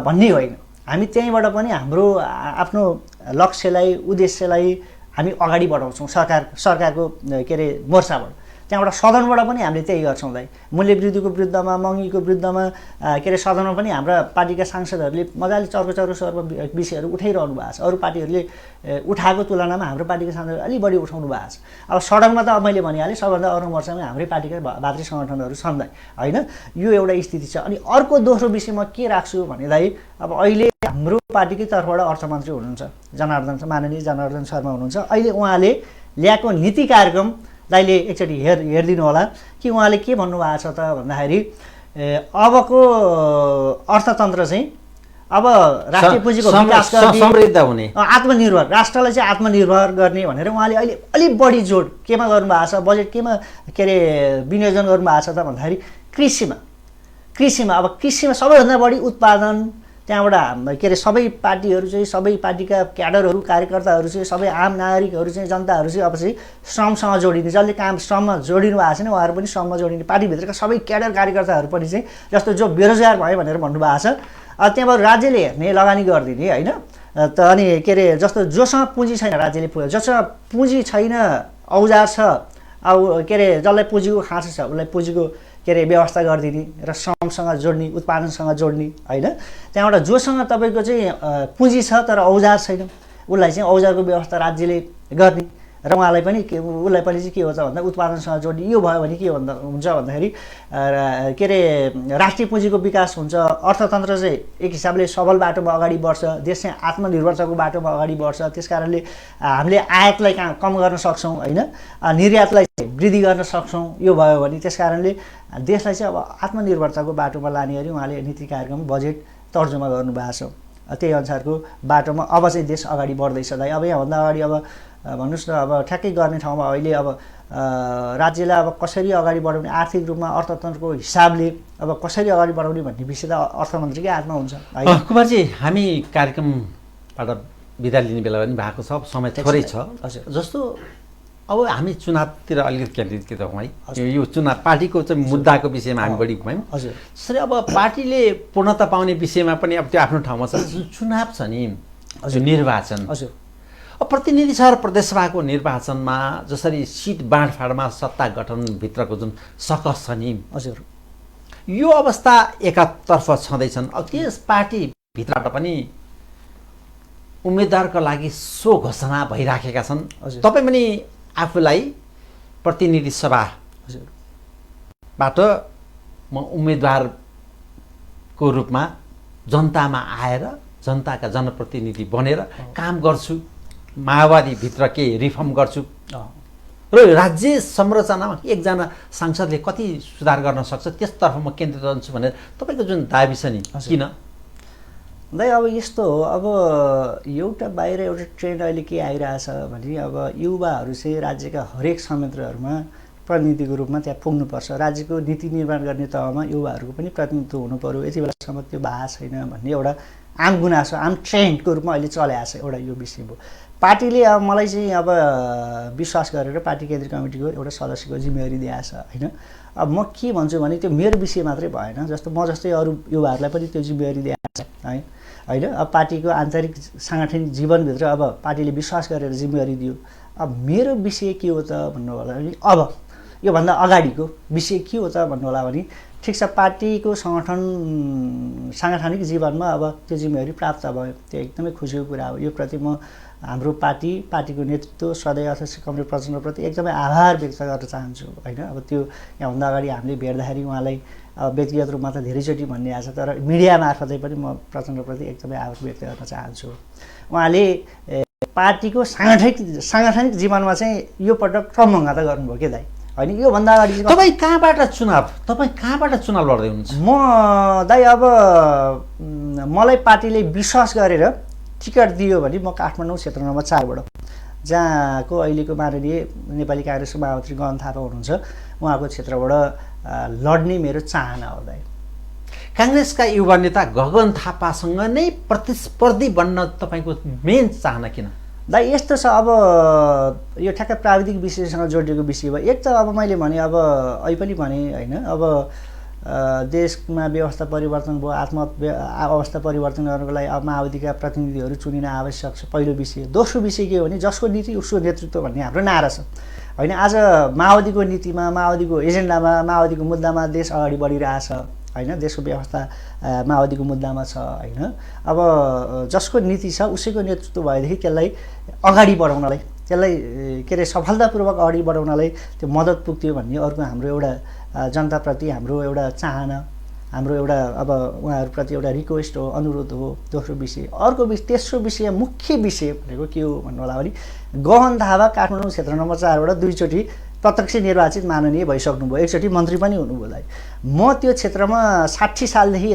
भन्ने होइन। हामी त्यहीँबाट पनि हाम्रो आफ्नो लक्ष्यलाई, उद्देश्यलाई हामी अगाडि बढाउँछौँ सरकारको के अरे मोर्चाबाट। त्यहाँबाट सदनबाट पनि हामीले त्यही गर्छौँ दाइ। मूल्य वृद्धिको विरुद्धमा, महँगीको विरुद्धमा के अरे सदनमा पनि हाम्रा पार्टीका सांसदहरूले मजाले चर्को सर्व विषयहरू उठाइरहनु भएको छ। अरू पार्टीहरूले उठाएको तुलनामा हाम्रो पार्टीका सांसदहरूले अलिक बढी उठाउनु भएको छ। अब सडकमा त अब मैले भनिहालेँ सबभन्दा अरू मोर्चामा हाम्रै पार्टीका भातृ सङ्गठनहरू छन् दाइ, होइन? यो एउटा स्थिति छ। अनि अर्को दोस्रो विषय म के राख्छु भने दाइ, अब अहिले हाम्रो पार्टीकै तर्फबाट अर्थमन्त्री हुनुहुन्छ माननीय जनार्दन शर्मा हुनुहुन्छ। अहिले उहाँले ल्याएको नीति कार्यक्रम दाइले एकचोटि हेरिदिनु होला कि उहाँले के भन्नुभएको छ त भन्दाखेरि अबको अर्थतन्त्र चाहिँ अब राष्ट्रिय पुँजीको विकास गर्ने, समृद्ध हुने, आत्मनिर्भर, राष्ट्रलाई चाहिँ आत्मनिर्भर गर्ने भनेर उहाँले अहिले अलिक बढी जोड केमा गर्नुभएको छ, बजेट केमा के अरे विनियोजन गर्नुभएको छ त भन्दाखेरि कृषिमा। अब कृषिमा सबैभन्दा बढी उत्पादन त्यहाँबाट के अरे सबै पार्टीहरू चाहिँ, सबै पार्टीका क्याडरहरू, कार्यकर्ताहरू चाहिँ, सबै आम नागरिकहरू चाहिँ, जनताहरू चाहिँ अब चाहिँ श्रमसँग जोडिने, जसले काम श्रममा जोडिनु भएको छैन उहाँहरू पनि श्रममा जोडिने, पार्टीभित्रका सबै क्याडर कार्यकर्ताहरू पनि चाहिँ जस्तो जो बेरोजगार भयो भनेर भन्नुभएको छ त्यहाँबाट राज्यले हेर्ने, लगानी गरिदिने, होइन? त अनि के अरे जस्तो जोसँग पुँजी छैन राज्यले, जोसँग पुँजी छैन, औजार छ, अब के अरे जसलाई पुँजीको खाँचो छ उसलाई पुँजीको के अरे व्यवस्था गरिदिने र श्रमसँग जोड्ने, उत्पादनसँग जोड्ने, होइन? त्यहाँबाट जोसँग तपाईँको चाहिँ पुँजी छ तर औजार छैन उसलाई चाहिँ औजारको व्यवस्था राज्यले गर्ने र उहाँलाई पनि उसलाई पनि चाहिँ के हो त भन्दा उत्पादनसँग जोड्ने। यो भयो भने के हुन्छ भन्दाखेरि के अरे राष्ट्रिय पुँजीको विकास हुन्छ, अर्थतन्त्र चाहिँ एक हिसाबले सबल बाटोमा अगाडि बढ्छ, देश चाहिँ आत्मनिर्भरताको बाटोमा अगाडि बढ्छ। त्यस कारणले हामीले आयातलाई कम गर्न सक्छौँ, होइन? निर्यातलाई वृद्धि गर्न सक्छौँ। यो भयो भने त्यस कारणले देशलाई चाहिँ अब आत्मनिर्भरताको बाटोमा लाने गरी उहाँले नीति कार्यक्रम, बजेट तर्जुमा गर्नुभएको छ। त्यही अनुसारको बाटोमा अब चाहिँ देश अगाडि बढ्दैछ दाइ। अब यहाँभन्दा अगाडि अब भन्नुहोस् न, अब ठ्याक्कै गर्ने ठाउँमा अहिले अब राज्यलाई अब कसरी अगाडि बढाउने, आर्थिक रूपमा अर्थतन्त्रको हिसाबले अब कसरी अगाडि बढाउने भन्ने विषय त अर्थमन्त्रीकै हातमा हुन्छ। कुमारजी, हामी कार्यक्रमबाट बिदा लिने बेला पनि भएको छ, समय थोरै छ। हजुर, जस्तो अब हामी चुनावतिर अलिकति केन्द्रित हौँ है, यो चुनाव पार्टीको चाहिँ मुद्दाको विषयमा हामी बढी घुम्यौँ। हजुर, जसरी अब पार्टीले पूर्णता पाउने विषयमा पनि अब त्यो आफ्नो ठाउँमा छ। चुनाव छ नि, हजुर, निर्वाचन, हजुर, अब प्रतिनिधि सभा र प्रदेशसभाको निर्वाचनमा जसरी सिट बाँडफाँडमा सत्ता गठनभित्रको जुन सकस छ नि, हजुर, यो अवस्था एकातर्फ छँदैछन्। अब त्यस पार्टीभित्रबाट पनि उम्मेदवारको लागि सो घोषणा भइराखेका छन्। तपाईँ पनि आफूलाई प्रतिनिधि सभाबाट म उम्मेदवारको रूपमा जनतामा आएर जनताका जनप्रतिनिधि बनेर काम गर्छु, माओवादीभित्र के रिफर्म गर्छु र राज्य संरचनामा एकजना सांसदले कति सुधार गर्न सक्छ त्यसतर्फ म केन्द्रित रहन्छु भनेर तपाईँको जुन दाबी छ नि, किन दाइ? अब यस्तो हो, अब एउटा बाहिर एउटा ट्रेन्ड अहिले के आइरहेछ भने अब युवाहरू चाहिँ राज्यका हरेक संयन्त्रहरूमा प्रतिनिधिको रूपमा त्यहाँ पुग्नुपर्छ, राज्यको नीति निर्माण गर्ने तहमा युवाहरूको पनि प्रतिनिधित्व हुनु पर्यो, यति बेलासम्म त्यो भएको छैन भन्ने एउटा आम गुनासो, आम ट्रेन्डको रूपमा अहिले चलाएको छ। एउटा यो विषय भयो। पार्टीले अब मलाई चाहिँ अब विश्वास गरेर पार्टी केन्द्रीय कमिटीको एउटा सदस्यको जिम्मेवारी दिएको छ, होइन? अब म के भन्छु भने त्यो मेरो विषय मात्रै भएन, जस्तो म जस्तै अरू युवाहरूलाई पनि त्यो जिम्मेवारी दिएको छ, है, होइन? अब पार्टीको आन्तरिक साङ्गठनिक जीवनभित्र अब पार्टीले विश्वास गरेर जिम्मेवारी दियो। अब मेरो विषय के हो त भन्नु होला भने अब योभन्दा अगाडिको विषय के हो त भन्नु होला भने ठिक छ, पार्टीको साङ्गठनिक जीवनमा अब त्यो जिम्मेवारी प्राप्त भयो, त्यो एकदमै खुसीको कुरा हो। यो प्रति म हाम्रो पार्टीको नेतृत्व सधैँ अध्यक्ष कमरेड प्रचण्डप्रति एकदमै आभार व्यक्त गर्न चाहन्छु, होइन? अब त्यो यहाँभन्दा अगाडि हामीले भेट्दाखेरि उहाँलाई व्यक्तिगत रूपमा त धेरैचोटि भनिरहेको छ, तर मिडिया मार्फतै पनि म प्रचण्डप्रति एकदमै आभार व्यक्त गर्न चाहन्छु। उहाँले पार्टीको साङ्गठनिक जीवनमा चाहिँ यो पटक क्रमभङ्ग त गर्नुभयो के दाइ, होइन? योभन्दा अगाडि तपाईँ कहाँबाट चुनाव लड्दै हुनुहुन्छ? म दाइ अब मलाई पार्टीले विश्वास गरेर टिकट दियो भने म काठमाडौँ क्षेत्र नम्बर 4बाट, जहाँको अहिलेको माननीय नेपाली काङ्ग्रेसको महामन्त्री गगन थापा हुनुहुन्छ, उहाँको क्षेत्रबाट लड्ने मेरो चाहना हो दाइ। काङ्ग्रेसका युवा नेता गगन थापासँग नै प्रतिस्पर्धी बन्न तपाईँको मेन चाहना किन? दाइ यस्तो छ, अब यो ठ्याक्कै प्राविधिक विषयसँग जोडिएको विषय भयो। एक त अब मैले भने, अब अहिले पनि भने, होइन? अब देशमा व्यवस्था परिवर्तन भयो, अवस्था परिवर्तन गर्नको लागि अब माओवादीका प्रतिनिधिहरू चुनिन आवश्यक छ, पहिलो विषय। दोस्रो विषय के हो भने जसको नीति उसको नेतृत्व भन्ने हाम्रो नारा छ होइन। आज माओवादीको नीतिमा, माओवादीको एजेन्डामा, माओवादीको मुद्दामा देश अगाडि बढिरहेछ होइन। देशको व्यवस्था माओवादीको मुद्दामा छ होइन। अब जसको नीति छ उसैको नेतृत्व भएदेखि त्यसलाई अगाडि बढाउनलाई, त्यसलाई के अरे सफलतापूर्वक अगाडि बढाउनलाई त्यो मद्दत पुग्थ्यो भन्ने अर्को हाम्रो एउटा जनताप्रति हाम्रो एउटा चाहना, हाम्रो एउटा अब उहाँहरूप्रति एउटा रिक्वेस्ट हो, अनुरोध हो। दोस्रो विषय। अर्को विषय, तेस्रो विषय, मुख्य विषय भनेको के हो भन्नु होला भने गहन थापा काठमाडौँ क्षेत्र नम्बर 4 बाट 2 चोटि प्रत्यक्ष निर्वाचित माननीय भइसक्नुभयो, एकचोटि मन्त्री पनि हुनुभयो दाइ। म त्यो क्षेत्रमा 60 सालदेखि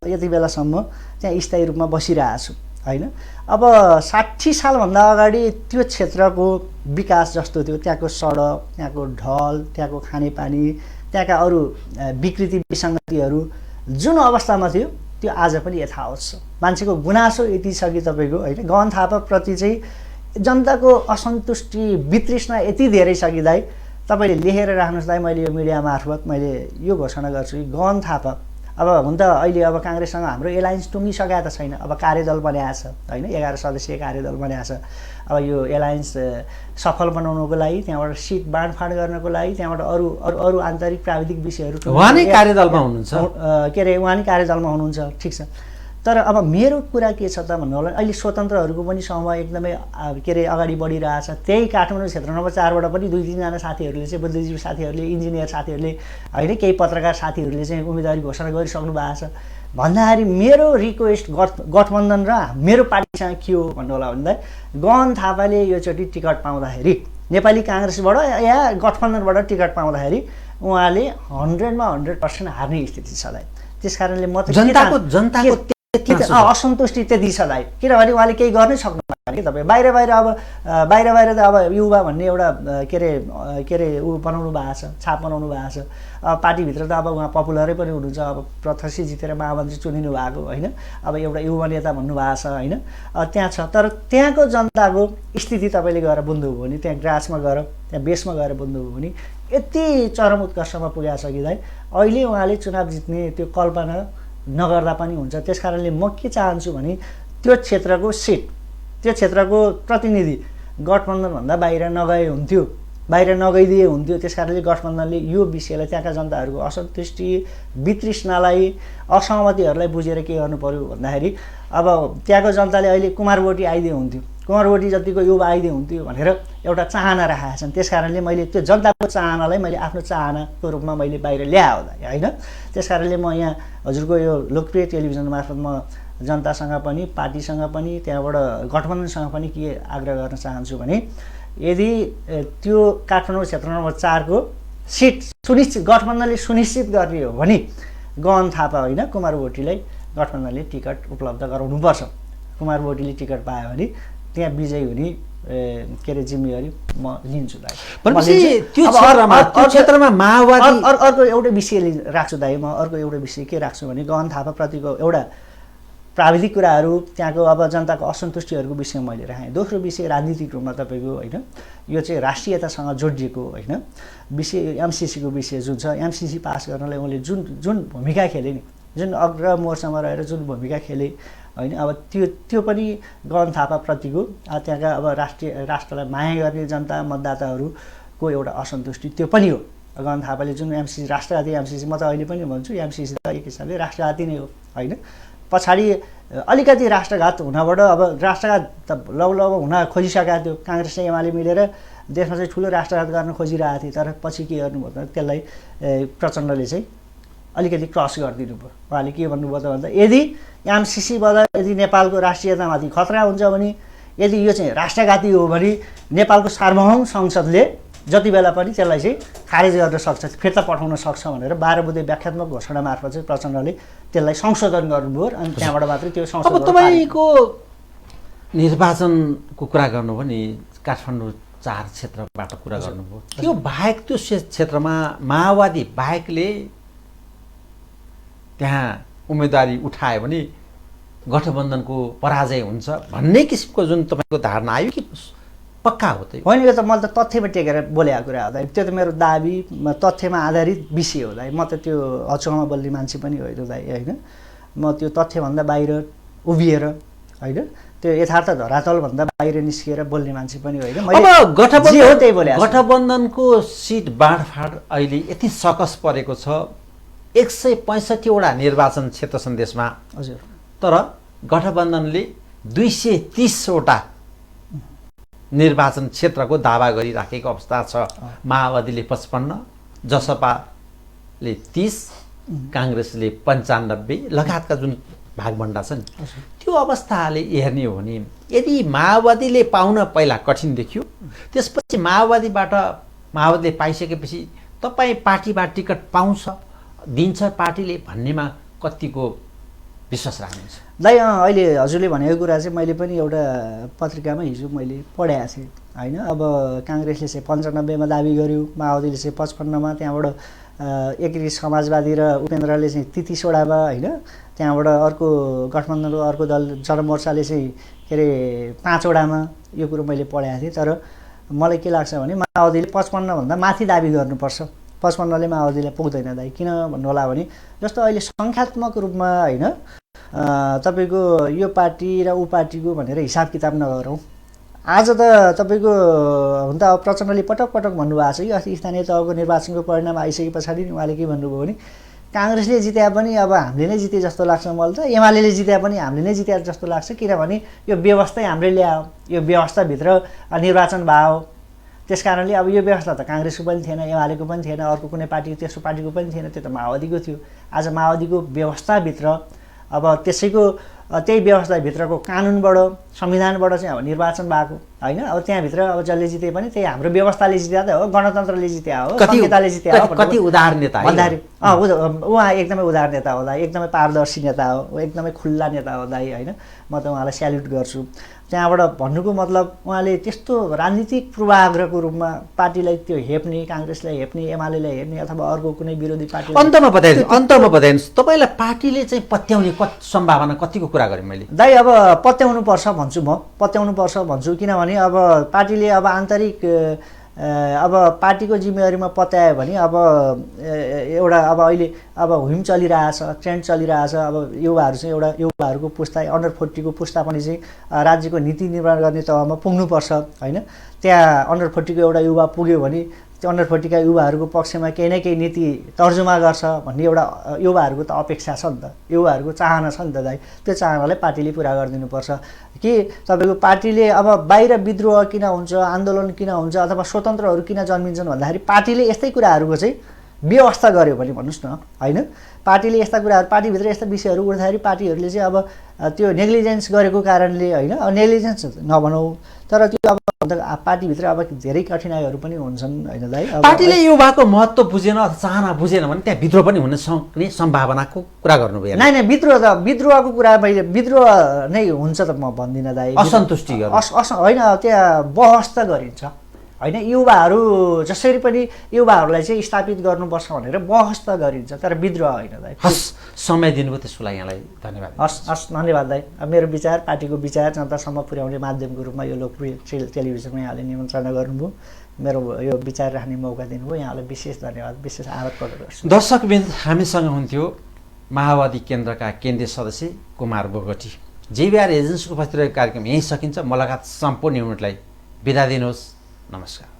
यति बेलासम्म त्यहाँ स्थायी रूपमा बसिरहेको छु होइन। अब 60 सालभन्दा अगाडि त्यो क्षेत्रको विकास जस्तो थियो, त्यहाँको सडक, त्यहाँको ढल, त्यहाँको खानेपानी, त्यहाँका अरू विकृति विसङ्गतिहरू जुन अवस्थामा थियो त्यो आज पनि यथावत छ। मान्छेको गुनासो यति छ कि तपाईँको होइन, गहन थापाप्रति चाहिँ जनताको असन्तुष्टि, वितृष्णा यति धेरै छ कि दाइ तपाईँले लेखेर राख्नुहोस् दाइ। मैले यो मिडिया मार्फत मैले यो घोषणा गर्छु कि गहन थापा अब हुन त अहिले अब काङ्ग्रेससँग हाम्रो एलायन्स टुङ्गिसकेको त छैन, अब कार्यदल बनाएको छ होइन, 11 सदस्यीय कार्यदल बनाएको छ। अब यो एलायन्स सफल बनाउनको लागि, त्यहाँबाट सिट बाँडफाँड गर्नको लागि, त्यहाँबाट अरू अरू अरू आन्तरिक प्राविधिक विषयहरू उहाँ नै कार्यदलमा हुनुहुन्छ, के अरे उहाँ नै कार्यदलमा हुनुहुन्छ, ठिक छ। तर अब मेरो कुरा के छ त भन्नु होला, अहिले स्वतन्त्रहरूको पनि समूह एकदमै के अरे अगाडि बढिरहेछ। त्यही काठमाडौँ क्षेत्र नम्बर 4 बाट पनि 2-3 जना साथीहरूले चाहिँ, बुद्धिजीवी साथीहरूले, इन्जिनियर साथीहरूले होइन, केही पत्रकार साथीहरूले चाहिँ उम्मेदवारी घोषणा गरिसक्नु भएको छ। भन्दाखेरि मेरो रिक्वेस्ट गठबन्धन र मेरो पार्टीसँग के हो भन्नु होला भन्दा गहन थापाले योचोटि टिकट पाउँदाखेरि, नेपाली काङ्ग्रेसबाट या गठबन्धनबाट टिकट पाउँदाखेरि उहाँले 100मा 100% हार्ने स्थिति छ दाइ। त्यसकारणले म जनताको असन्तुष्टि त्यति छ दाइ, किनभने उहाँले केही गर्नै सक्नु भएन कि तपाईँ। बाहिर त अब युवा भन्ने एउटा के अरे ऊ बनाउनु भएको छ, छाप बनाउनु भएको छ। अब पार्टीभित्र त अब उहाँ पपुलरै पनि हुनुहुन्छ, अब प्रत्यक्ष जितेर महामन्त्री चुनिनु भएको होइन, अब एउटा युवा नेता भन्नुभएको छ होइन, त्यहाँ छ। तर त्यहाँको जनताको स्थिति तपाईँले गएर बुझ्नुभयो भने, त्यहाँ ग्रासमा गएर, त्यहाँ बेसमा गएर बुझ्नुभयो भने यति चरम उत्कर्षमा पुगेको छ कि दाइ अहिले उहाँले चुनाव जित्ने त्यो कल्पना नगर्दा पनि हुन्छ। त्यसकारणले म के चाहन्छु भने त्यो क्षेत्रको सिट, त्यो क्षेत्रको प्रतिनिधि गठबन्धनभन्दा बाहिर नगए हुन्थ्यो, बाहिर नगइदिए हुन्थ्यो। त्यसकारणले गठबन्धनले यो विषयलाई, त्यहाँका जनताहरूको असन्तुष्टि, वितृष्णालाई, असहमतिहरूलाई बुझेर के गर्नु पर्यो भन्दाखेरि अब त्यहाँको जनताले अहिले कुमार बोटी आइदिए हुन्थ्यो, कुमार बोटी जतिको युवा आइदिए हुन्थ्यो भनेर एउटा चाहना राखेका छन्। त्यसकारणले मैले त्यो जनताको चाहनालाई मैले आफ्नो चाहनाको रूपमा मैले बाहिर ल्याए होइन। त्यसकारणले म यहाँ हजुरको यो लोकप्रिय टेलिभिजन मार्फत म जनतासँग पनि, पार्टीसँग पनि, त्यहाँबाट गठबन्धनसँग पनि के आग्रह गर्न चाहन्छु भने यदि त्यो काठमाडौँ क्षेत्र नम्बर 4 को सिट सुनिश्चित गठबन्धनले सुनिश्चित गर्ने हो भने गहन थापा होइन, कुमार बोटीलाई गठबन्धनले टिकट उपलब्ध गराउनुपर्छ। कुमार बोटीले टिकट पायो भने त्यहाँ विजयी हुने के अरे जिम्मेवारी म लिन्छु दाइ। त्यो क्षेत्रमा माओवादी अर्को एउटा विषय राख्छु दाइ। म अर्को एउटा विषय के राख्छु भने गहन थापाप्रतिको एउटा प्राविधिक कुराहरू, त्यहाँको अब जनताको असन्तुष्टिहरूको विषय मैले राखेँ। दोस्रो विषय राजनीतिक रूपमा तपाईँको होइन, यो चाहिँ राष्ट्रियतासँग जोडिएको होइन विषय, एमसिसीको विषय जुन छ, एमसिसी पास गर्नलाई उनले जुन भूमिका खेले नि, जुन अग्र मोर्चामा रहेर जुन भूमिका खेले होइन, अब त्यो पनि गहन थापाप्रतिको त्यहाँका अब राष्ट्रलाई माया गर्ने जनता, मतदाताहरूको एउटा असन्तुष्टि त्यो पनि हो। गहन थापाले जुन एमसिसी, राष्ट्रघाती एमसिसी, म त अहिले पनि भन्छु एमसिसी त एक हिसाबले राष्ट्रघाती नै हो होइन। पछाडि अलिकति राष्ट्रघात हुनबाट अब राष्ट्रघात त लौ हुन खोजिसकेको थियो, काङ्ग्रेस र एमाले मिलेर देशमा चाहिँ ठुलो राष्ट्रघात गर्न खोजिरहेको थियो। तर पछि के गर्नुभयो त त्यसलाई प्रचण्डले चाहिँ अलिकति क्रस गरिदिनु भयो। उहाँले के भन्नुभयो त भन्दा यदि एमसिसीबाट यदि नेपालको राष्ट्रियतामाथि खतरा हुन्छ भने, यदि यो चाहिँ राष्ट्रघाती हो भने नेपालको सार्वभौम संसदले जति बेला पनि त्यसलाई चाहिँ खारेज गर्न सक्छ, फिर्ता पठाउन सक्छ भनेर 12 बुँदे व्याख्यात्मक घोषणा मार्फत चाहिँ प्रचण्डले त्यसलाई संशोधन गर्नुभयो। अनि त्यहाँबाट मात्रै त्यो संशोधन। अब तपाईँको निर्वाचनको कुरा गर्नुभयो नि, काठमाडौँ 4 क्षेत्रबाट कुरा गर्नुभयो, त्यो बाहेक त्यो क्षेत्रमा माओवादी बाहेकले त्यहाँ उम्मेदवारी उठायो भने गठबन्धनको पराजय हुन्छ भन्ने किसिमको जुन तपाईँको धारणा आयो कि पक्का हो त होइन यो त मैले त तथ्यमा टेकेर बोलेको कुरा हो दाइ त्यो त मेरो दाबी तथ्यमा आधारित विषय हो दाइ म त त्यो अचुवामा बोल्ने मान्छे पनि होइन दाइ होइन म त्यो तथ्यभन्दा बाहिर उभिएर होइन त्यो यथार्थ धरातलभन्दा बाहिर निस्किएर बोल्ने मान्छे पनि होइन अब गठबन्धन गठबन्धनको सिट बाँडफाँड अहिले यति सकस परेको छ 165 वटा निर्वाचन क्षेत्र छन् देशमा हजुर तर गठबन्धनले 230 वटा निर्वाचन क्षेत्रको दावा गरिराखेको अवस्था छ माओवादीले 55 जसपाले 30 काङ्ग्रेसले 95 लगायतका जुन भागभण्डा छन् त्यो अवस्थाले हेर्ने हो भने यदि माओवादीले पाउन पहिला कठिन देखियो त्यसपछि माओवादीले पाइसकेपछि तपाईँ पार्टीबाट टिकट पाउँछ दिन्छ पार्टीले भन्नेमा कतिको विश्वास राख्नुहुन्छ दाइ अहिले हजुरले भनेको कुरा चाहिँ मैले पनि एउटा पत्रिकामा हिजो मैले पढाएको थिएँ होइन अब काङ्ग्रेसले चाहिँ 95 मा दाबी गर्यो माओवादीले चाहिँ 55 मा त्यहाँबाट एकीकृत समाजवादी र उपेन्द्रले चाहिँ 33 वटामा होइन त्यहाँबाट अर्को गठबन्धनको अर्को दल जनमोर्चाले चाहिँ के अरे 5 वटामा यो कुरो मैले पढाएको थिएँ तर मलाई के लाग्छ भने माओवादीले 55 भन्दा माथि दाबी गर्नुपर्छ 55 ले माओवादीलाई पुग्दैन दाइ किन भन्नु होला भने जस्तो अहिले सङ्ख्यात्मक रूपमा होइन तपाईँको यो पार्टी र ऊ पार्टीको भनेर हिसाब किताब नगरौँ आज त तपाईँको हुन त अब प्रचण्डले पटक पटक भन्नुभएको छ कि अस्ति स्थानीय तहको निर्वाचनको परिणाम आइसके पछाडि नि उहाँले के भन्नुभयो भने काङ्ग्रेसले जित्या पनि अब हामीले नै जिते जस्तो लाग्छ मलाई त एमाले जित्या पनि हामीले नै जित्या जस्तो लाग्छ किनभने यो व्यवस्था हामीले ल्यायो यो व्यवस्थाभित्र निर्वाचन भयो त्यस कारणले अब यो व्यवस्था त काङ्ग्रेसको पनि थिएन एमालेको पनि थिएन अर्को कुनै पार्टी तेस्रो पार्टीको पनि थिएन त्यो त माओवादीको थियो आज माओवादीको व्यवस्थाभित्र अब त्यसैको त्यही व्यवस्थाभित्रको कानुनबाट संविधानबाट चाहिँ अब निर्वाचन भएको होइन अब त्यहाँभित्र अब जसले जिते पनि त्यही हाम्रो व्यवस्थाले जित्या त हो गणतन्त्रले जित्या हो संहिताले जित्या हो कति उदार नेता भन्दाखेरि उहाँ एकदमै उदार नेता हो दाइ एकदमै पारदर्शी नेता हो एकदमै खुल्ला नेता हो दाइ होइन म त उहाँलाई स्याल्युट गर्छु त्यहाँबाट भन्नुको मतलब उहाँले त्यस्तो राजनीतिक पूर्वाग्रहको रूपमा पार्टीलाई त्यो हेप्ने काङ्ग्रेसलाई हेप्ने एमालेलाई हेप्ने अथवा अर्को कुनै विरोधी पार्टी अन्तमा बताइदिनुहोस् तपाईँलाई पार्टीले चाहिँ पत्याउने सम्भावना कतिको कुरा गरेँ मैले दाइ अब पत्याउनु पर्छ भन्छु म पत्याउनु पर्छ भन्छु किनभने अब पार्टीले अब आन्तरिक अब पार्टीको जिम्मेवारीमा पत्यायो भने अब एउटा अब अहिले अब हुम चलिरहेछ ट्रेन्ड चलिरहेछ अब युवाहरू चाहिँ एउटा युवाहरूको पुस्ता अन्डर 40 को पुस्ता पनि चाहिँ राज्यको नीति निर्माण गर्ने तहमा पुग्नुपर्छ होइन त्यहाँ अन्डर 40 को एउटा युवा पुग्यो भने त्यो अन्डर 40 का युवाहरूको पक्षमा केही न केही नीति तर्जुमा गर्छ भन्ने एउटा युवाहरूको त अपेक्षा छ नि त युवाहरूको चाहना छ नि त दाइ त्यो चाहनालाई पार्टीले पुरा गरिदिनुपर्छ कि तपाईँको पार्टीले अब बाहिर विद्रोह किन हुन्छ आन्दोलन किन हुन्छ अथवा स्वतन्त्रहरू किन जन्मिन्छन् भन्दाखेरि पार्टीले यस्तै कुराहरूको चाहिँ व्यवस्था गर्यो भने भन्नुहोस् न होइन पार्टीले यस्ता कुराहरू पार्टीभित्र यस्ता विषयहरू उठ्दाखेरि पार्टीहरूले चाहिँ अब त्यो नेग्लिजेन्स गरेको कारणले होइन अब नेग्लिजेन्स नभनौँ तर त्यो अब पार्टीभित्र अब धेरै कठिनाइहरू पनि हुन्छन् होइन दाइ पार्टीले युवाको महत्त्व बुझेन अथवा चाहना बुझेन भने त्यहाँ विद्रोह पनि हुन सक्ने सम्भावनाको कुरा गर्नुभयो नै विद्रोहको कुरा मैले विद्रोह नै हुन्छ त म भन्दिनँ दाइ असन्तुष्टि होइन त्यहाँ बहस त गरिन्छ होइन युवाहरू जसरी पनि युवाहरूलाई चाहिँ स्थापित गर्नुपर्छ भनेर बहस त गरिन्छ तर विद्रोह होइन दाइ हस् समय दिनुभयो त्यसको लागि यहाँलाई धन्यवाद हस् धन्यवाद दाइ मेरो विचार पार्टीको विचार जनतासम्म पुर्याउने माध्यमको रूपमा यो लोकप्रिय टेलिभिजनमा यहाँले निमन्त्रणा गर्नुभयो मेरो यो विचार राख्ने मौका दिनुभयो यहाँलाई विशेष धन्यवाद विशेष आभार प्रकट गर्छु दर्शकवृन्द हामीसँग हुन्थ्यो माओवादी केन्द्रका केन्द्रीय सदस्य कुमार बोगटी जेबीआर एजेन्सीको उपस्थित रहेको कार्यक्रम यहीँ सकिन्छ म लगायत सम्पूर्ण युनिटलाई बिदा दिनुहोस् नमस्कार।